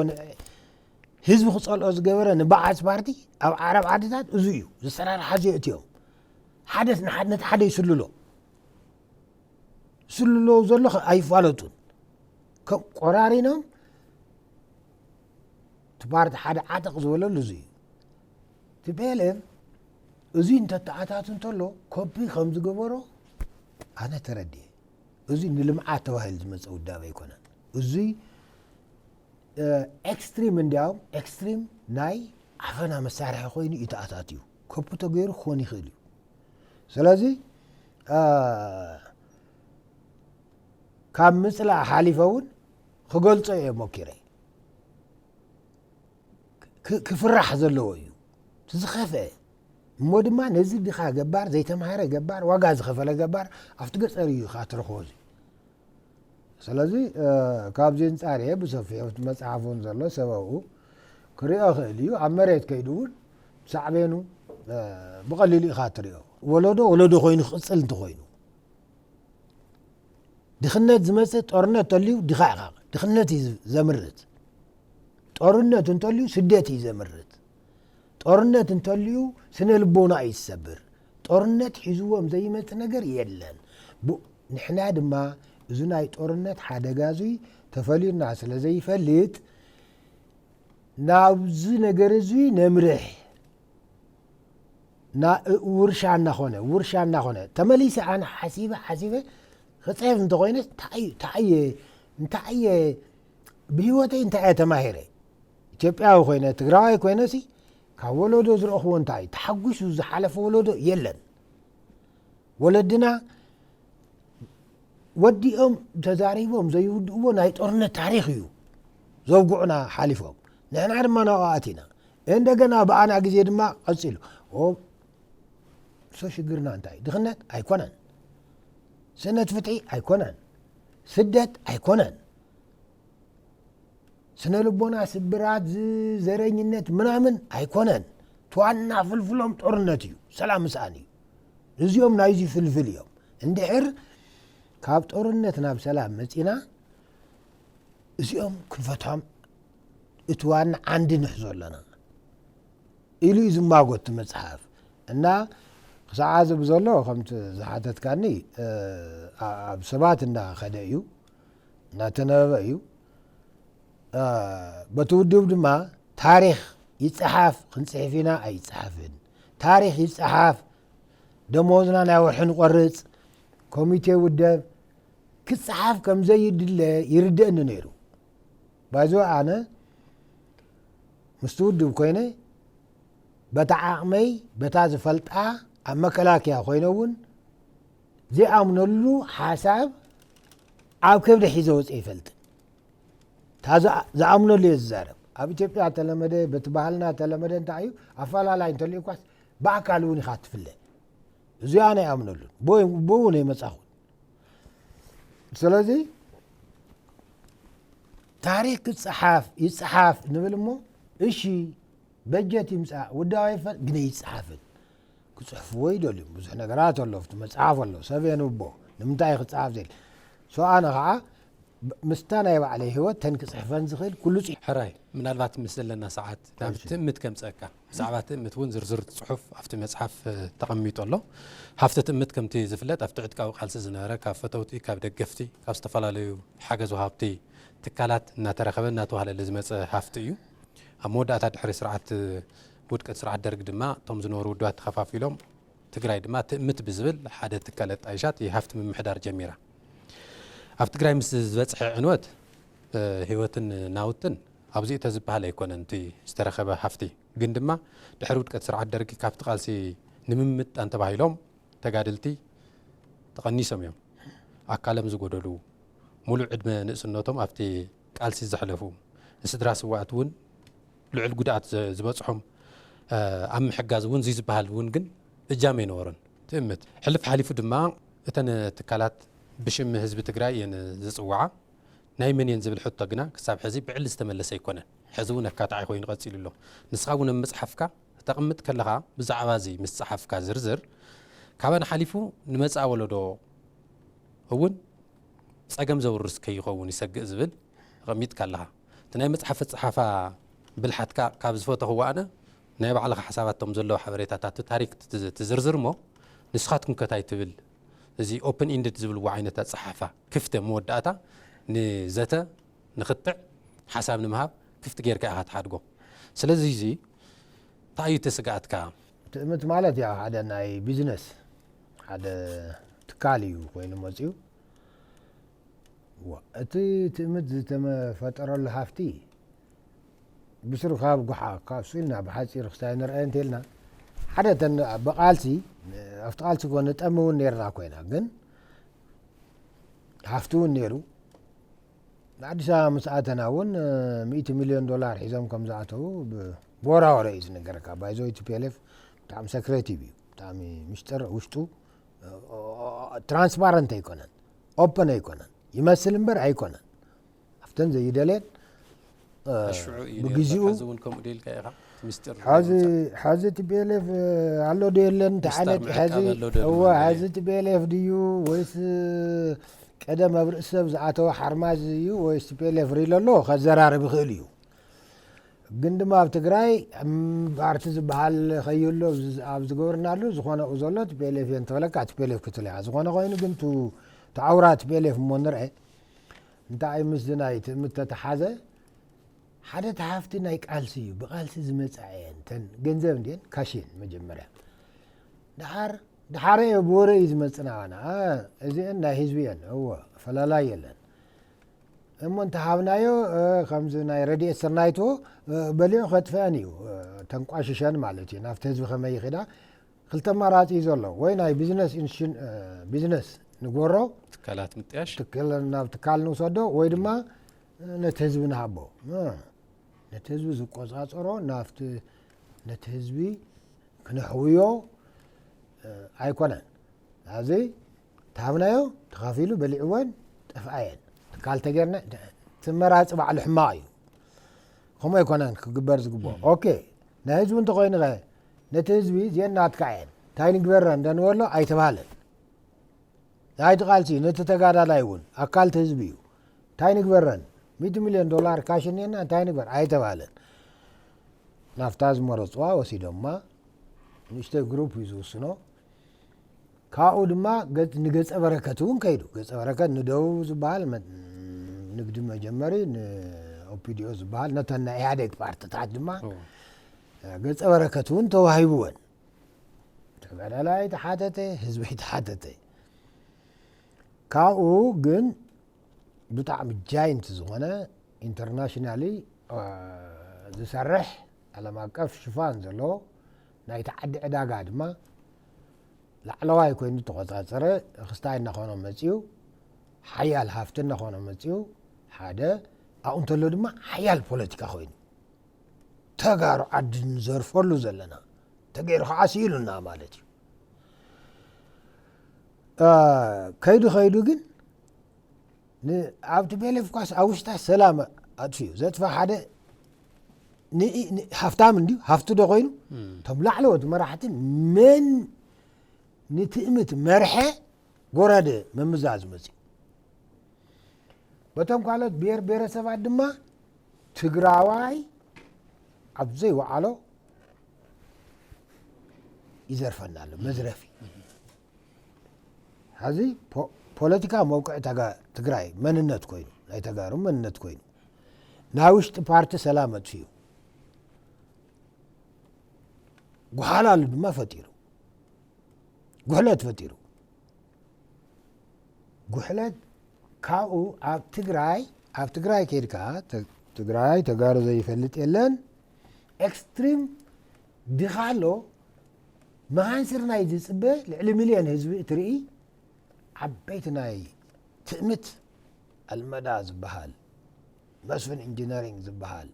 ህዝቢ ክፀልኦ ዝገበረ ንበዓስ ፓርቲ ኣብ ዓረብ ዓድታት እዚ እዩ ዝሰራርሓ ዘየእትዮም ሓደስ ንሓድነት ሓደ ይስልሎ ዝስልሎ ዘሎ ኣይፋለጡን ከም ቆራሪኖም እቲ ፓርቲ ሓደ ዓጠቕ ዝበለሉ እዚ እዩ። ቲ ፒ ኤል ኤፍ እዚ እንተተኣታቱ እንተሎ ኮፒ ከም ዝገበሮ ኣነ ተረድየ። እዚ ንልምዓት ተባሂሉ ዝመፀ ውዳበ ኣይኮነን። እዚ ኤክስትሪም እንዲያውም ኤክስትሪም ናይ ዓፈና መሳርሒ ኮይኑ እዩ ተኣታትዩ። ኮፒ ተገይሩ ክኾን ይኽእል እዩ። ስለዚ ካብ ምፅላእ ሓሊፈ እውን ክገልፆ እየ ሞኪረ። ክፍራሕ ዘለዎ እዩ። ዝኸፍአ እሞ ድማ ነዚ ድኻ ገባር ዘይተምሃረ ገባር ዋጋ ዝኸፈለ ገባር ኣብቲ ገፀር እዩ ኢኻ ትረኽቦ እዚ ስለዚ ካብዚ ኣንፃር እየ ብሰፊሑ እቲ መፅሓፍ እውን ዘሎ ሰበብኡ ክሪኦ ክእል እዩ ኣብ መሬት ከይዱ እውን ሳዕቤኑ ብቐሊሉ ኢኻ ትሪኦ ወለዶ ወለዶ ኮይኑ ክቕፅል እንተኮይኑ ድኽነት ዝመፅእ ጦርነት ተልዩ ድኻ ኢኻ ድኽነት እዩ ዘምርት ጦርነት እንተልዩ ስደት እዩ ዘምርት ጦርነት እንተልዩ ስነ ልቦና እዩ ዝሰብር ጦርነት ሒዝዎም ዘይመፅእ ነገር የለን ንሕና ድማ እዚ ናይ ጦርነት ሓደጋ እዙይ ተፈልዩና ስለ ዘይፈልጥ ናብዚ ነገር እዙይ ነምርሕ ውርሻ እናኾነ ውርሻ እናኾነ ተመሊሰ ኣነ ሓሲበ ሓሲበ ክፅሕፍ እንተኮይነ እንታይ እየ እንታይ እየ ብህይወተይ እንታይ እየ ተማሂረ ኢትዮጵያዊ ኮይነ ትግራዋይ ኮይነ ሲ ካብ ወለዶ ዝረእኽዎ እንታይ እዩ? ተሓጒሱ ዝሓለፈ ወለዶ የለን። ወለድና ወዲኦም ተዛሪቦም ዘይውድእዎ ናይ ጦርነት ታሪኽ እዩ ዘውግዑና ሓሊፎም። ንሕና ድማ ናብኡ ኣቲና። እንደገና ብኣና ግዜ ድማ ቀጺሉ። ኦ፣ እሶ ሽግርና እንታይ? ድኽነት ኣይኮነን። ስእነት ፍትሒ ኣይኮነን። ስደት ኣይኮነን። ስነ ልቦና ስብራት፣ ዝ-፣ ዘረኝነት ምናምን ኣይኮነን። እቲ ዋና ፍልፍሎም ጦርነት እዩ፣ ሰላም ምስኣን እዩ። እዚኦም ናይዚ ፍልፍል እዮም። እንድሕር ካብ ጦርነት ናብ ሰላም መጺና፣ እዚኦም ክንፈትሖም እቲ ዋና ዓንዲ ንሕዞ ኣለና ኢሉ እዩ ዝማጎት እቲ መጽሓፍ። እና ክሳዕ ዝብ ዘሎ ከምቲ ዝሓተትካኒ፣ እ፣ ኣ-፣ ኣብ ሰባት እንዳኸደ እዩ፣ እንዳተነበበ እዩ። እ፣ በቲ ውድብ ድማ ታሪኽ ይጸሓፍ፣ ክንጽሕፍ ኢና ኣይጸሓፍን፣ ታሪኽ ይጸሓፍ፣ ደሞዝና ናይ ወርሒ ንቆርጽ፣ ኮሚቴ ውደብ፣ ክጸሓፍ ከም ዘይድለ ይርደእኒ ነይሩ። ባይዞ ኣነ ምስቲ ውድብ ኮይነ በታ ዓቕመይ፣ በታ ዝፈልጣ፣ ኣብ መከላከያ ኮይነ እውን ዘይኣምነሉ ሓሳብ ኣብ ከብዲ ሒዘ ወፅየ ይፈልጥን። እታ ዝኣ-፣ ዝኣምነሉ እየ ዝዛረብ። ኣብ ኢትዮጵያ ተለመደ፣ በቲ ባህልና ተለመደ እንታይ እዩ? ኣፈላላይ እንተልዩ እኳስ ብኣካል እውን ኢኻ ትፍለ። እዚኣ ናይ ኣምነሉን። ብኡ፣ ብኡ ናይ መጻኹን። ስለዚ ታሪኽ ክጸሓፍ፣ ይጸሓፍ ንብል እሞ፣ እሺ፣ በጀት ይምጻእ፣ ውዳቤ ይፈ-፣ ግን ኣይጸሓፍን። ክጽሕፍዎ ይደልዩ። ብዙሕ ነገራት ኣሎ፣ ኣብቲ መጽሓፍ ኣሎ፣ ሰብ የንብቦ። ንምንታይ ክጸሓፍ ዘይል? ሶ ኣነ ኸዓ ብ-፣ ምስታ ናይ ባዕለይ ህይወት ተን ክጽሕፈን ዝኽእል ኩሉ ጽ-፣ ሕራይ፣ ምናልባት ምስ ዘለና ሰዓት ናብ እሺ። ትእምት ከምጸእካ። ብዛዕባ ትእምት እውን ዝርዝር ጽሑፍ ኣብቲ መጽሓፍ፣ እ፣ ተቐሚጡ ኣሎ። ሃፍቲ ትእምት ከምቲ ዝፍለጥ ኣብቲ ዕጥቃዊ ቃልሲ ዝነበረ ካብ ፈተውቲ፣ ካብ ደገፍቲ፣ ካብ ዝተፈላለዩ ሓገዝ ወሃብቲ ትካላት እናተረኸበ እናተዋህለለ ዝመጸ ሃፍቲ እዩ። ኣብ መወዳእታ ድሕሪ ስርዓት፣ እ፣ ውድቀት ስርዓት ደርግ ድማ እቶም ዝነበሩ ውድባት ተኸፋፊሎም ትግራይ ድማ ትእምት ብዝብል ሓደ ትካል ኣጣይሻ እቲ ሃፍቲ ምምሕዳር ጀሚራ። ኣብ ትግራይ ምስ ዝበፅሐ ዕንወት፣ እ፣ ህይወትን ናውትን ኣብዚኡ ተዝበሃል ኣይኮነን እቲ ዝተረኸበ ሃፍቲ። ግን ድማ ድሕሪ ውድቀት ስርዓት ደርጊ ካብቲ ቃልሲ ንምምጣን ተባሂሎም ተጋደልቲ ተቐኒሶም እዮም። ኣካሎም ዝጎደሉ፣ ሙሉእ ዕድመ ንእስነቶም ኣብቲ ቃልሲ ዘሕለፉ፣ ንስድራ ስውኣት እውን ልዑል ጉድኣት ዘ-፣ ዝበፅሖም፣ እ፣ ኣብ ምሕጋዝ እውን እዚ ዝበሃል እውን ግን እጃም ኣይነበሮን። ትእምት ሕልፍ ሓሊፉ ድማ እተን ትካላት ብሽም ህዝቢ ትግራይ እየን ዝፅውዓ። ናይ መን እየን ዝብል ሕቶ ግና ክሳብ ሕዚ ብዕሊ ዝተመለሰ ኣይኮነን። ሕዚ እውን ኣካታዒ ኮይኑ ቀፂሉ ኣሎ። ንስኻ እውን ኣብ መፅሓፍካ ክተቕምጥ ከለኻ ብዛዕባ እዚ ምስ ፀሓፍካ ዝርዝር ካባና ሓሊፉ ንመፃኢ ወለዶ እውን ጸገም ዘውርስ ከይኸውን ይሰግእ ዝብል ኣቐሚጥካ ኣለኻ። እቲ ናይ መጽሓፍ ኣጸሓሕፋ ብልሓትካ ካብ ዝፈተኽዎ ኣነ፣ ናይ ባዕልኻ ሓሳባት፣ እቶም ዘለዉ ሓበሬታታት፣ እቲ ታሪክ፣ እቲ፣ እቲ ዝርዝር እሞ፣ ንስኻትኩም ከ ታይ ትብል? እዚ ኦፕን ኢንድድ ዝብልዎ ዓይነት ኣጸሓሕፋ፣ ክፍቲ ኣብ መወዳእታ ንዘተ፣ ንኽትዕ፣ ሓሳብ ንምሃብ ክፍቲ ጌርካ ኢኻ ትሓድጎ። ስለዚ እዚ እንታይ እዩ እቲ ስግኣትካ? ትእምት ማለት ያው ሓደ ናይ ቢዝነስ፣ ሓደ ትካል እዩ ኮይኑ መጺኡ። ዋ፣ እቲ ትእምት ዝተፈጠረሉ ሃፍቲ ብስሩ ካብ ጉሓ፣ ካብ ሱኢልና ብሓጺር ክስታይ ንርኣየ እንተኢልና፣ ሓደ ተን-፣ ብቓልሲ፣ ኣብቲ ቃልሲ ጎ-፣ ንጠሚ እውን ነይርና ኮይና፣ ግን ሃፍቲ እውን ነይሩ። ንኣዲስ ኣበባ ምስ ኣተና እውን፣ ሚእቲ ሚልዮን ዶላር ሒዞም ከም ዝኣተዉ ብ-፣ ብወራወረ እዩ ዝነገረካ። ባይዘወይ ቲ ፒ ኤል ኤፍ ብጣዕሚ ሰክሬቲቭ እዩ። ብጣዕሚ ምስጢር ውሽጡ፣ ትራንስፓረንት ኣይኮነን፣ ኦፐን ኣይኮነን። ይመስል እምበር ኣይኮነን። ኣብተን ዘይደልየን፣ እ፣ ኣሽዑ እዩ ነይሩ። ብግዚኡ ሕዚ እውን ከምኡ ዶ ኢልካ ኢኻ? እቲ ምስጢር ሕዚ፣ ንምውጻእ። ሕዚ ቲ ፒ ኤል ኤፍ ኣሎ ዶ የለን? እንታይ ምስጣር ዓይነት ምዕቃብ ሕዚ? ኣሎ ዶ እወ፣ ድማ ሕዚ ቲ ፒ ኤል ኤፍ ድዩ ወይስ ቀደም ኣብ ርእሲ ሰብ ዝኣተወ ሓርማዝ እዩ ወይስ ቲ ፒ ኤል ኤፍ ሪል ኣሎ? ከዘራርብ ይኽእል እዩ። ግን ድማ ኣብ ትግራይ፣ እም፣ ፓርቲ ዝበሃል ከይህሉ ኣብ ዝ-፣ ኣብ ዝገበርናሉ ዝኾነ ኡ ዘሎ ቲ ፒ ኤል ኤፍ እየ እንተበለካ፣ ቲ ፒ ኤል ኤፍ ክትብል ኢኻ። ዝኾነ ኮይኑ ግን ቱ-፣ ቱ ኣውራ ቲ ፒ ኤል ኤፍ እሞ ንርአ። እንታይ ምስዚ ናይ ትእምት ተተሓዘ፣ ሓደ እቲ ሃፍቲ ናይ ቃልሲ እዩ። ብቃልሲ ዝመጻ እየን። እተን ገንዘብ እንድየን፣ ካሽ እየን መጀመርያ። ደሓር፣ ደሓረ እየ ብወረ እዩ ዝመጽና ኣና። አ፣ እዚአን ናይ ህዝቢ እየን። እወ፣ ፈላላይ የለን። እሞ እንተሃብናዮ፣ እ፣ ከምዚ ናይ ረድኤት ስርናይቶ፣ እ፣ በሊዑ ከጥፍአን እዩ፣ እ፣ ተንቋሽሸን ማለት እዩ። ናብቲ ህዝቢ ከመይ ይኽዳ? ክልተ ኣማራጺ እዩ ዘሎ። ወይ ናይ ቢዝነስ ኢንሽን-፣ እ፣ ቢዝነስ ንጎሮ፣ ትካላት ምጥያሽ? ትክል-፣ ናብ ትካል ንውሰዶ፣ ወይ ድማ፣ እ፣ ነቲ ህዝቢ ንሃቦ። እ፣ ነቲ ህዝቢ ዝቆጻጸሮ፣ ናብቲ፣ ነቲ ህዝቢ ክነሕውዮ፣ እ፣ ኣይኮነን። ኣብዚ ተሃብናዮ ተኻፊሉ በሊዕወን ጠፍኣየን። ትካል ተጌርና፣ እቲ መራጺ ባዕሉ ሕማቕ እዩ። ከምኡ ኣይኮነን ክግበር ዝግብኦ። ኦኬ፣ ናይ ህዝቢ እንተኾይኑ ኸ፣ ነቲ ህዝቢ እዚአን ናትካ እየን፣ እንታይ ንግበረን እንደንበሎ ኣይተባህለን። ናይቲ ቃልሲ ነቲ ተጋዳላይ እውን ኣካል እቲ ህዝቢ እዩ። እንታይ ንግበረን? ሚእቲ ሚልዮን ዶላር ካሽ እኒአና፣ እንታይ ንግበር? ኣይተባህለን። ናብታ ዝመረፅዋ ወሲዶማ፣ ንእሽተይ ግሩፕ እዩ ዝውስኖ። ካብኡ ድማ ገጽ-፣ ንገጸ በረከት እውን ከይዱ። ገጸ በረከት ንደቡብ ዝበሃል መ-፣ ንግዲ መጀመሪ፣ ንኦፒዲኦ ዝበሃል፣ ነተን ናይ ኢህኣዴግ ፓርትታት ድማ እዎ። ገጸ በረከት እውን ተዋሂብወን። ተጋዳላይ ተሓተተ፣ ህዝቢ ተሓተተ። ካብኡ ግን ብጣዕሚ ጃይንት ዝኾነ ኢንተርናሽናሊ፣ እ፣ ዝሰርሕ ዓለም ኣቀፍ ሽፋን ዘለዎ ናይቲ ዓዲ ዕዳጋ ድማ ላዕለዋይ ኮይኑ ተቆጻጸረ። ክስታይ እናኾነ መጺኡ፣ ሓያል ሃፍቲ እናኾነ መጺኡ፣ ሓደ ኣብኡ እንተሎ ድማ ሓያል ፖለቲካ ኮይኑ፣ ተጋሩ ዓዲ ንዘርፈሉ ዘለና ተገይሩ ከዓ ስኢሉና ማለት እዩ። እ፣ ከይዱ ከይዱ ግን ን-፣ ኣብ ቲ ፒ ኤል ኤፍ ኳስ ኣብ ውሽጣ ሰላም ኣጥፍዩ ዘጥፋ ሓደ ን-፣ ን-፣ ሃፍታም እንድዩ፣ ሃፍቲ ዶ ኮይኑ? እም። እቶም ላዕለዎት መራሕቲ መን ንትእምት መርሐ ጎራደ መምዛዝ መጽዩ። በቶም ካልኦት ብሔር ብሔረሰባት ድማ ትግራዋይ ኣብ ዘይወዓሎ ይዘርፈና ኣሎ፣ መዝረፊ። ሕዚ ፖ-፣ ፖለቲካ መውቅዒ ተጋ-፣ ትግራይ መንነት ኮይኑ፣ ናይ ተጋሩ መንነት ኮይኑ፣ ናይ ውሽጢ ፓርቲ ሰላም ኣጥፍዩ፣ ጉሓላሉ ድማ ፈጢሩ፣ ጉሕለት ፈጢሩ። ጉሕለት ካብኡ ኣብ ትግራይ፣ ኣብ ትግራይ ከይድካ፣ ተ-፣ ትግራይ ተጋሩ ዘይፈልጥ የለን። ኤክስትሪም ድኻ ኣሎ። መሃን ስርናይ ዝጽበ ልዕሊ ሚልዮን ህዝቢ እትርኢ ዓበይቲ ናይ ትእምት ኣልመዳ ዝበሃል፣ መስፍን ኢንጂነሪንግ ዝበሃል፣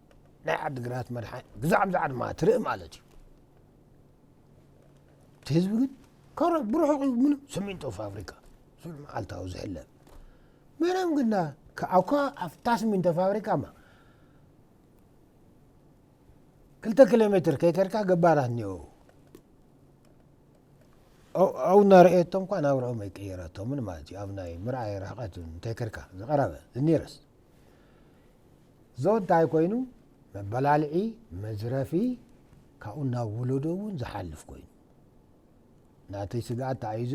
ናይ ዓዲግራት መድሓ-፣ ግዛዕ ምዛዕ ድማ ትርኢ ማለት እዩ። እቲ ህዝቢ ግን ከረ-፣ ብርሑቕ እዩ፣ ምንም ሲሚንቶ ፋብሪካ፣ ስሉም መዓልታዊ ዝሕለብ። ምንም ግና ከ-፣ ኣብ ከ-፣ ኣብታ ሲሚንቶ ፋብሪካ ማ ክልተ ኪሎ ሜትር ከይከድካ ገባራት እኒኦ። ኣው-፣ ኣው እናረኣየቶም እኳ ናብርኦም ኣይቀየረቶምን ማለት እዩ። ኣብ ናይ ምርኣይ ርሕቀት እንተይከድካ ዝቐረበ ዝኒርስ። ዞ እንታይ ኮይኑ? መበላልዒ፣ መዝረፊ፣ ካብኡ ናብ ወለዶ እውን ዝሓልፍ ኮይኑ። ናተይ ስግኣት ተኣይዙ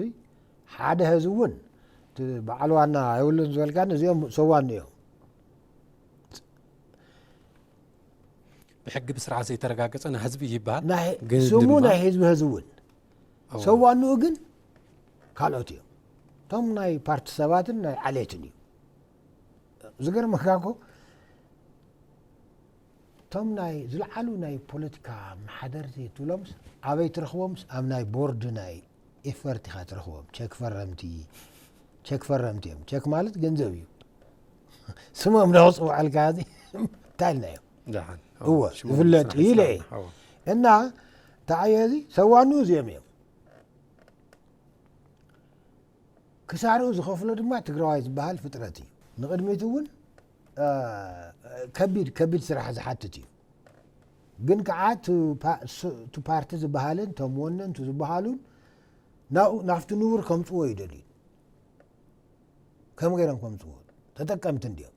ሓደ ህዝቢ እውን እቲ በዓል ዋና የብሉን ዝበልካኒ እዚኦም ሰዋኑ እዮም። ብሕጊ ብስርዓት ዘይተረጋገጸ ናይ ህዝቢ ይበሃል። ናይ ግን ስሙ ድማ ናይ ህዝቢ ህዝቢ እውን እዎ። ሰዋንኡ ግን ካልኦት እዮም። እቶም ናይ ፓርቲ ሰባትን ናይ ዓሌትን እዩ። ዝገርመካ እኮ እቶም ናይ ዝለዓሉ ናይ ፖለቲካ መሓደርቲ ትብሎምስ ኣበይ ትረኽቦምስ? ኣብ ናይ ቦርድ ናይ ኤፈርት ኢኻ ትረኽቦም። ቸክ ፈረምቲ፣ ቸክ ፈረምቲ እዮም። ቸክ ማለት ገንዘብ እዩ። ስሞም ዶ ክጽውዐልካ እዚ? እንታይ ኢልና እዮም? ደሓን። እወ፣ ሽሞም ይፍለጥ ስራሕ እዩ ኢለ እየ። ስራሕ፣ እወ። እና ተዓየ እዚ ሰዋኑ እዚኦም እዮም። ክሳርኡ ዝኸፍሎ ድማ ትግራዋይ ዝበሃል ፍጥረት እዩ። ንቕድሚት እውን፣ እ፣ ከቢድ፣ ከቢድ ስራሕ ዝሓትት እዩ። ግን ከዓ እቲ ፓ-፣ ስ-፣ እቲ ፓርቲ ዝበሃልን እቶም ወነንቲ ዝበሃሉን ናብኡ፣ ናብቲ ንቡር ከምፅዎ ይደልዩ። ከም ገይሮም ከምፅዎ ተጠቀምቲ እንዲዮም።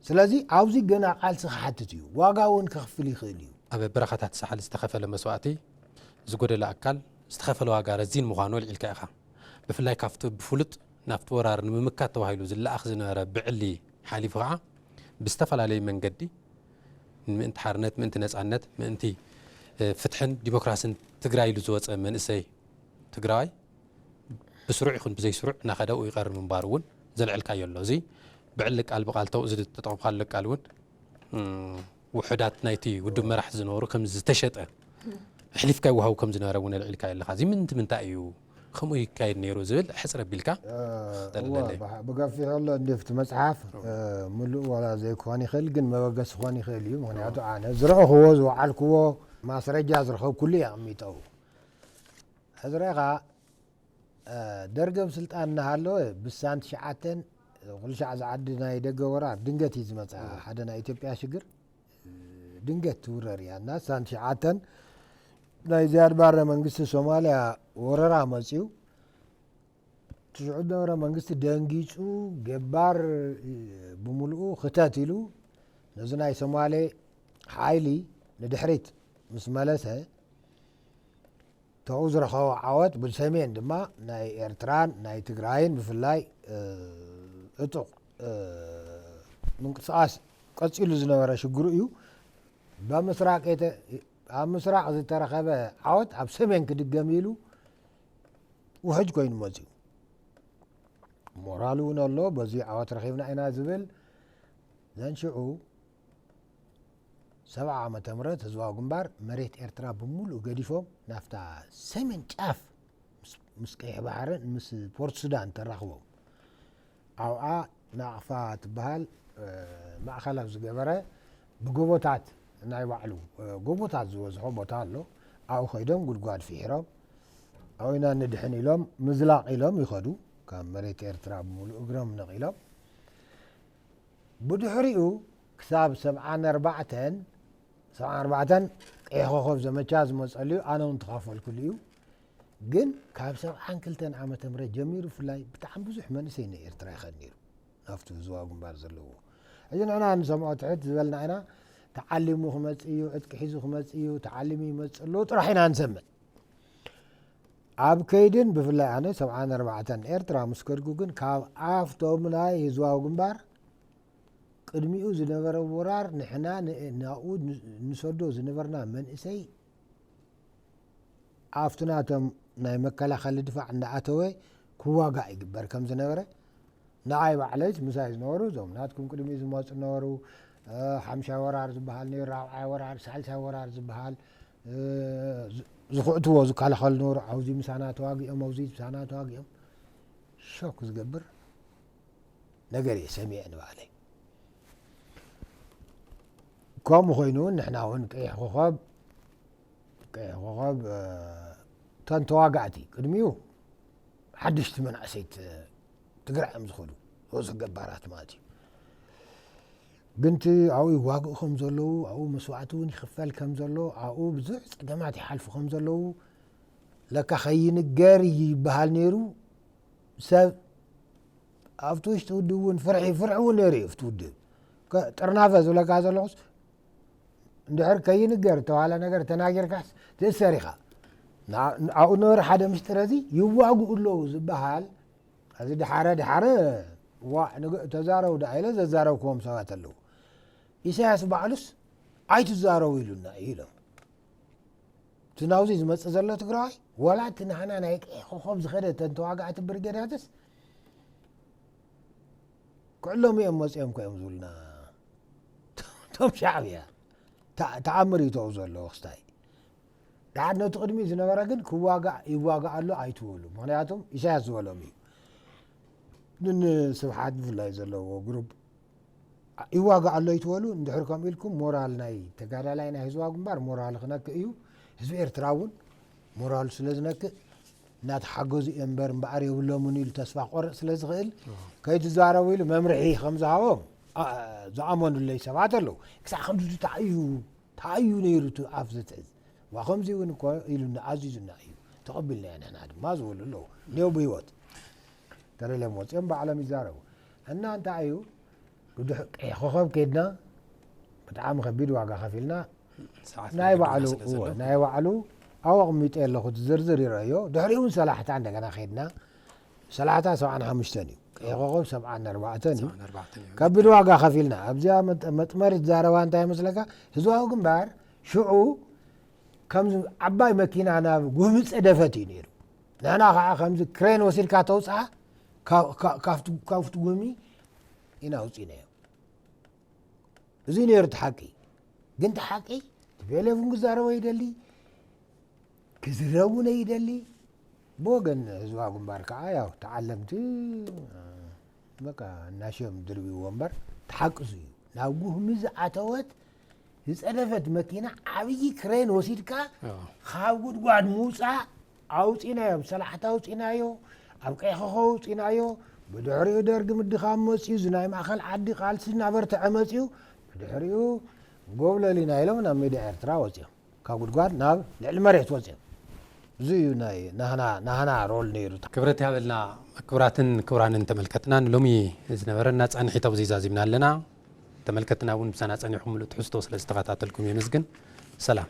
ስለዚ ኣብዚ ገና ቃልሲ ክሓትት እዩ። ዋጋ እውን ከኽፍል ይኽእል እዩ። ኣብ በረኻታት ሳሕል ዝተኸፈለ መስዋእቲ፣ ዝጎደለ ኣካል፣ ዝተኸፈለ ዋጋ ረዚን ምዃኑ ኣልዒልካ ኢኻ። ብፍላይ ካብቲ ብፍሉጥ ናብቲ ወራር ንምምካት ተባሂሉ ዝለኣኽ ዝነበረ ብዕሊ ሓሊፉ ኸዓ ብዝተፈላለየ መንገዲ ምእንቲ ሓርነት፣ ምእንቲ ነጻነት፣ ምእንቲ፣ እ፣ ፍትሕን ዲሞክራስን ትግራይ ኢሉ ዝወጸ መንእሰይ ትግራዋይ ብስሩዕ ይኹን ብዘይስሩዕ እናኸደ ኣብኡ ይቐሪ ምንባሩ እውን ዘልዐልካዮ ኣሎ። እዚ ብዕሊ ቃል ብቓል ተው፣ እዚ ዝተጠቐምካሉ ቃል እውን፣ እም፣ ውሑዳት ናይቲ ውድብ መራሕ ዝነበሩ ከም ዝተሸጠ፣ ኣሕሊፍካ ይወሃቡ ከም ዝነበረ እውን ኣልዒልካ ኣለኻ። እዚ ምንቲ ምንታይ እዩ ከምኡ ይካየድ ነይሩ ዝብል ሕጽር ኣቢልካ እ፣ ክተልለለይ። እወ፣ ብሓ-፣ ብገፊሑ ኣሎ እንዲ ኣብቲ መጽሓፍ፣ እ፣ ምሉእ ዋላ ዘይኮን ይኽእል፣ ግን መበገሲ ክኾን ይኽእል እዩ። ምኽንያቱ ኣነ ዝረእኽዎ፣ ዝወዓልክዎ፣ ማስረጃ ዝረኸብኩሉ እየ ኣቐሚጠው። ሕዚ ርኢኻ፣ እ፣ ደርግ ኣብ ስልጣን እናሃለወ ብሳን ትሽዓተን፣ ኩሉ ሻዕ ዝዓዲ ናይ ደገ ወራር ድንገት እዩ ዝመጽኣ። ሓደ ናይ ኢትዮጵያ ሽግር፣ እ፣ ድንገት ትውረር እያ። እና ሳን ትሽዓተን ናይ ዝያድ ባረ መንግስቲ ሶማልያ ወረራ መጽዩ። ትሽዑ ዝነበረ መንግስቲ ደንጊጹ፣ ገባር፣ እ፣ ብምሉኡ ክተት ኢሉ ነዚ ናይ ሶማሌ ሓይሊ ንድሕሪት ምስ መለሰ፣ ተኡ ዝረኸቦ ዓወት ብሰሜን ድማ ናይ ኤርትራን ናይ ትግራይን ብፍላይ፣ እ፣ ዕጡቕ፣ እ፣ ምንቅስቓስ ቀጺሉ ዝነበረ ሽግሩ እዩ። ብምስራቅ የተ-፣ ኣብ ምስራቅ ዝተረኸበ ዓወት ኣብ ሰሜን ክድገም ኢሉ ውሕጅ ኮይኑ መጺኡ። ሞራል እውን ኣሎ፣ በዚ ዓወት ረኺብና ኢና ዝብል። ዘን ሽዑ ሰብዓ ዓመተ ምህረት ህዝባዊ ግንባር መሬት ኤርትራ ብምሉእ ገዲፎም ናብታ ሰሜን ጫፍ ምስ፣ ምስ ቀይሕ ባሕርን ምስ ፖርት ሱዳን ተራኽቦም። ኣብኣ ናቕፋ ትበሃል፣ እ፣ ማእኸል ኣብ ዝገበረ ብጎቦታት ናይ ባዕሉ፣ እ፣ ጎቦታት ዝበዝሖ ቦታ ኣሎ። ኣብኡ ከይዶም ጉድጓድ ፍሒሮም፣ ኣብኡ ኢና ንድሕን ኢሎም ምዝላቕ ኢሎም ይኸዱ። ካብ መሬት ኤርትራ ብምሉእ እግሮም ነቒሎም። ብድሕሪኡ ክሳብ ሰብዓን ኣርባዕተን፣ ሰብዓን ኣርባዕተን ቀይሕ ኮኸብ ዘመቻ ዝመጸሉ እዩ፣ ኣነ እውን ተኻፈልኩሉ እዩ። ግን ካብ ሰብዓን ክልተን ዓመተ ምህረት ጀሚሩ ብፍላይ ብጣዕሚ ብዙሕ መንእሰይ ንኤርትራ ይኸድ ነይሩ፣ ናብቲ ህዝባዊ ግንባር ዘለዎ። ሕጂ ንሕና ንሰምዖ ትሕት ዝበልና ኢና፣ ተዓሊሙ ክመጽእ እዩ፣ ዕጥቂ ሒዙ ክመጽእ እዩ፣ ተዓሊሙ ይመጽእ ኣለዎ ጥራሕ ኢና ንሰምዕ። ኣብ ከይድን ብፍላይ ኣነ ሰብዓን ኣርባዕተን ኤርትራ ምስ ከድኩ ግን ካብ ኣፍቶም ናይ ህዝባዊ ግንባር ቅድሚኡ ዝነበረ ወራር ንሕና ን-፣ ናብኡ ን-፣ ንሰዶ ዝነበርና መንእሰይ ኣብቲ ናቶም ናይ መከላኸሊ ድፋዕ እንዳኣተወ ክዋጋእ ይግበር ከም ዝነበረ ንዓይ ባዕለይስ ምሳይ ዝነበሩ እዞም ናትኩም ቅድሚኡ ዝመፁ ነበሩ። እ፣ ሓምሻይ ወራር ዝበሃል ነይሩ፣ ራብዓይ ወራር፣ ሳልሳይ ወራር ዝበሃል፣ እ፣ ዝ-፣ ዝኹዕትዎ ዝከላኸሉ ነበሩ። ኣብዚ ምሳና ተዋጊኦም፣ ኣብዚ ምሳና ተዋጊኦም። ሾክ ዝገብር ነገር እየ ሰሚዐ ንባዕለይ። ከምኡ ኮይኑ እውን ንሕና እውን ቀይሕ ኮኸብ፣ ቀይሕ ኮኸብ፣ እ፣ እተን ተዋጋእቲ ቅድሚኡ ሓደሽቲ መናእሰይ ት-፣ ትግራይ እዮም ዝኸዱ፣ ዝወፁ ገባራት ማለት እዩ። ግን እቲ ኣብኡ ይዋግኡ ከም ዘለዉ፣ ኣብኡ መስዋዕቲ እውን ይኽፈል ከም ዘሎ፣ ኣብኡ ብዙሕ ፀገማት ይሓልፉ ከም ዘለዉ ለካ ከይንገር እዩ ይበሃል ነይሩ። ሰብ ኣብቲ ውሽጢ ውድብ እውን ፍርሒ፣ ፍርሒ እውን ነይሩ እዩ ኣብቲ ውድብ። ከ-፣ ጥርናፈ ዝብለካ ዘለኹስ፣ እንድሕር ከይንገር እተባህለ ነገር ተናጊርካስ ትእሰር ኢኻ። ንዓ-፣ ኣብኡ ነበረ ሓደ ምስጢር፣ እዚ ይዋግኡ ኣለዉ ዝበሃል፣ እዚ ደሓረ ደሓረ፣ ዋዕ፣ ንግ-፣ ተዛረቡ ደኣ ኢለ ዘዛረብክዎም ሰባት ኣለዉ። ኢሳያስ ባዕሉስ ኣይትዛረቡ ኢሉና እዩ ኢሎም። እቲ ናብዚ ዝመጽእ ዘሎ ትግራዋይ፣ ዋላ እቲ ናህና ናይ ቀይሕ ኮኸብ ዝኸደ እተን ተዋጋእቲ ብርጌዳትስ፣ ክዕለሙ እዮም መጺኦም እኮ እዮም ዝብሉና። እቶም ሻዕብያ። ተ-፣ ተኣምር እዩ ተው ዘሎ ክስታይ። ደሓር ነቲ ቅድሚኡ ዝነበረ ግን ክዋጋእ ይዋጋእ ኣሎ ኣይትበሉ። ምኽንያቱም ኢሳያስ ዝበሎም እዩ። ን-፣ ንስብሓት ብፍላይ ዘለዎ ግሩፕ ይዋጋእ ኣሎ ኣይትበሉ። እንድሕር ከምኡ ኢልኩም ሞራል ናይ ተጋዳላይ ናይ ህዝባዊ ግንባር ሞራል ክነክእ እዩ። ህዝቢ ኤርትራ እውን ሞራሉ ስለ ዝነክእ እናተሓገዙ እዮም እምበር እምበኣር የብሎምን ኢሉ ተስፋ ክቆርጥ ስለ ዝኽእል ከይትዛረቡ ኢሉ መምርሒ ከም ዝሃቦም፣ ኣ-፣ ዝኣመኑለይ ሰባት ኣለዉ። ክሳዕ ክንድዚ ተዓዩ፣ ተዓዩ ነይሩ እቲ ኣፍ ዝትሕዝ። ዋ፣ ከምዚ እውን እኮ ኢሉና፣ ኣዚዙና እዩ። ተቐቢልናዮ ንሕና ድማ ዝበሉ ኣለዉ። እኔው ብህይወት ተደልዮም ወፂኦም ባዕሎም ይዛረቡ። እና እንታይ እዩ፣ ብድሕ-፣ ቀይሕ ኮኸብ ከይድና፣ ብጣዕሚ ከቢድ ዋጋ ከፊልና፣ ሰዓት ናይ ባዕሉ፣ ስለ ዘሎ። እወ፣ ናይ ባዕሉ ኣብኡ ኣቕሚጠ ኣለኹ፣ እቲ ዝርዝር ይረኣዮ። ድሕሪኡ እውን ሰላሕታ እንደገና ከይድና፣ ሰላሕታ ሰብዓን ሓሙሽተን እዩ። ቀይሕ ኮኸብ ሰብዓን ኣርባዕተን እዩ። ሰብዓን ኣርባዕተን እዩ። ከቢድ ዋጋ ከፊልና። ኣብዚኣ መጥ-፣ መጥመር ዝዛረባ እንታይ ይመስለካ? ህዝባዊ ግንባር ሽዑ ከምዚ ዓባይ መኪና ናብ ጉህሚ ጸደፈት እዩ ነይሩ። ንሕና ኸዓ ከምዚ ክሬን ወሲድካ ተውጽኣ፣ ካ-፣ ካ-፣ ካብቲ፣ ካብቲ ጉህሚ ኢና ኣውፂእናዮ። እዚ ነይሩ እቲ ሓቂ። ግን እቲ ሓቂ ቲፒኤልኤፍ እውን ክዛረቦ ይደሊ፣ ክዝረብ እውን ይደሊ። ብወገን ህዝባዊ ግንባር ከዓ ያው ተዓለምቲ በቃ እናሽዮም ድርብይዎ እምበር ተሓቅሱ እዩ። ናብ ጉህሚ ዝኣተወት ዝፀደፈት መኪና ዓብዪ ክሬን ወሲድካ ካብ ጉድጓድ ምውፃእ ኣውፂናዮ፣ ብሰላሕቲ ኣውፂናዮ፣ ኣብ ቀይሕኾ ኣውፂናዮ። ብድሕሪኡ ደርጊ ምድኻም መፅዩ፣ እዚ ናይ ማእኸል ዓዲ ቃልሲ እናበርትዐ መፅዩ። ብድሕሪኡ ጎብለል ኢና ኢሎም ናብ ሜዳ ኤርትራ ወፂኦም፣ ካብ ጉድጓድ ናብ ልዕሊ መሬት ወፂኦም። እዚ እዩ ናይ ናህና ናህና ሮል ነይሩ። ክብረት ያበልና። ክቡራትን ክቡራንን ተመልከትና፣ ንሎሚ ዝነበረና ፃንሒት ኣብዚ ዛዚምና ኣለና። ተመልከትና እውን ብሳና ፀኒሕኩም ምሉእ ትሕዝቶ ስለ ዝተኸታተልኩም የመስግን። ሰላም።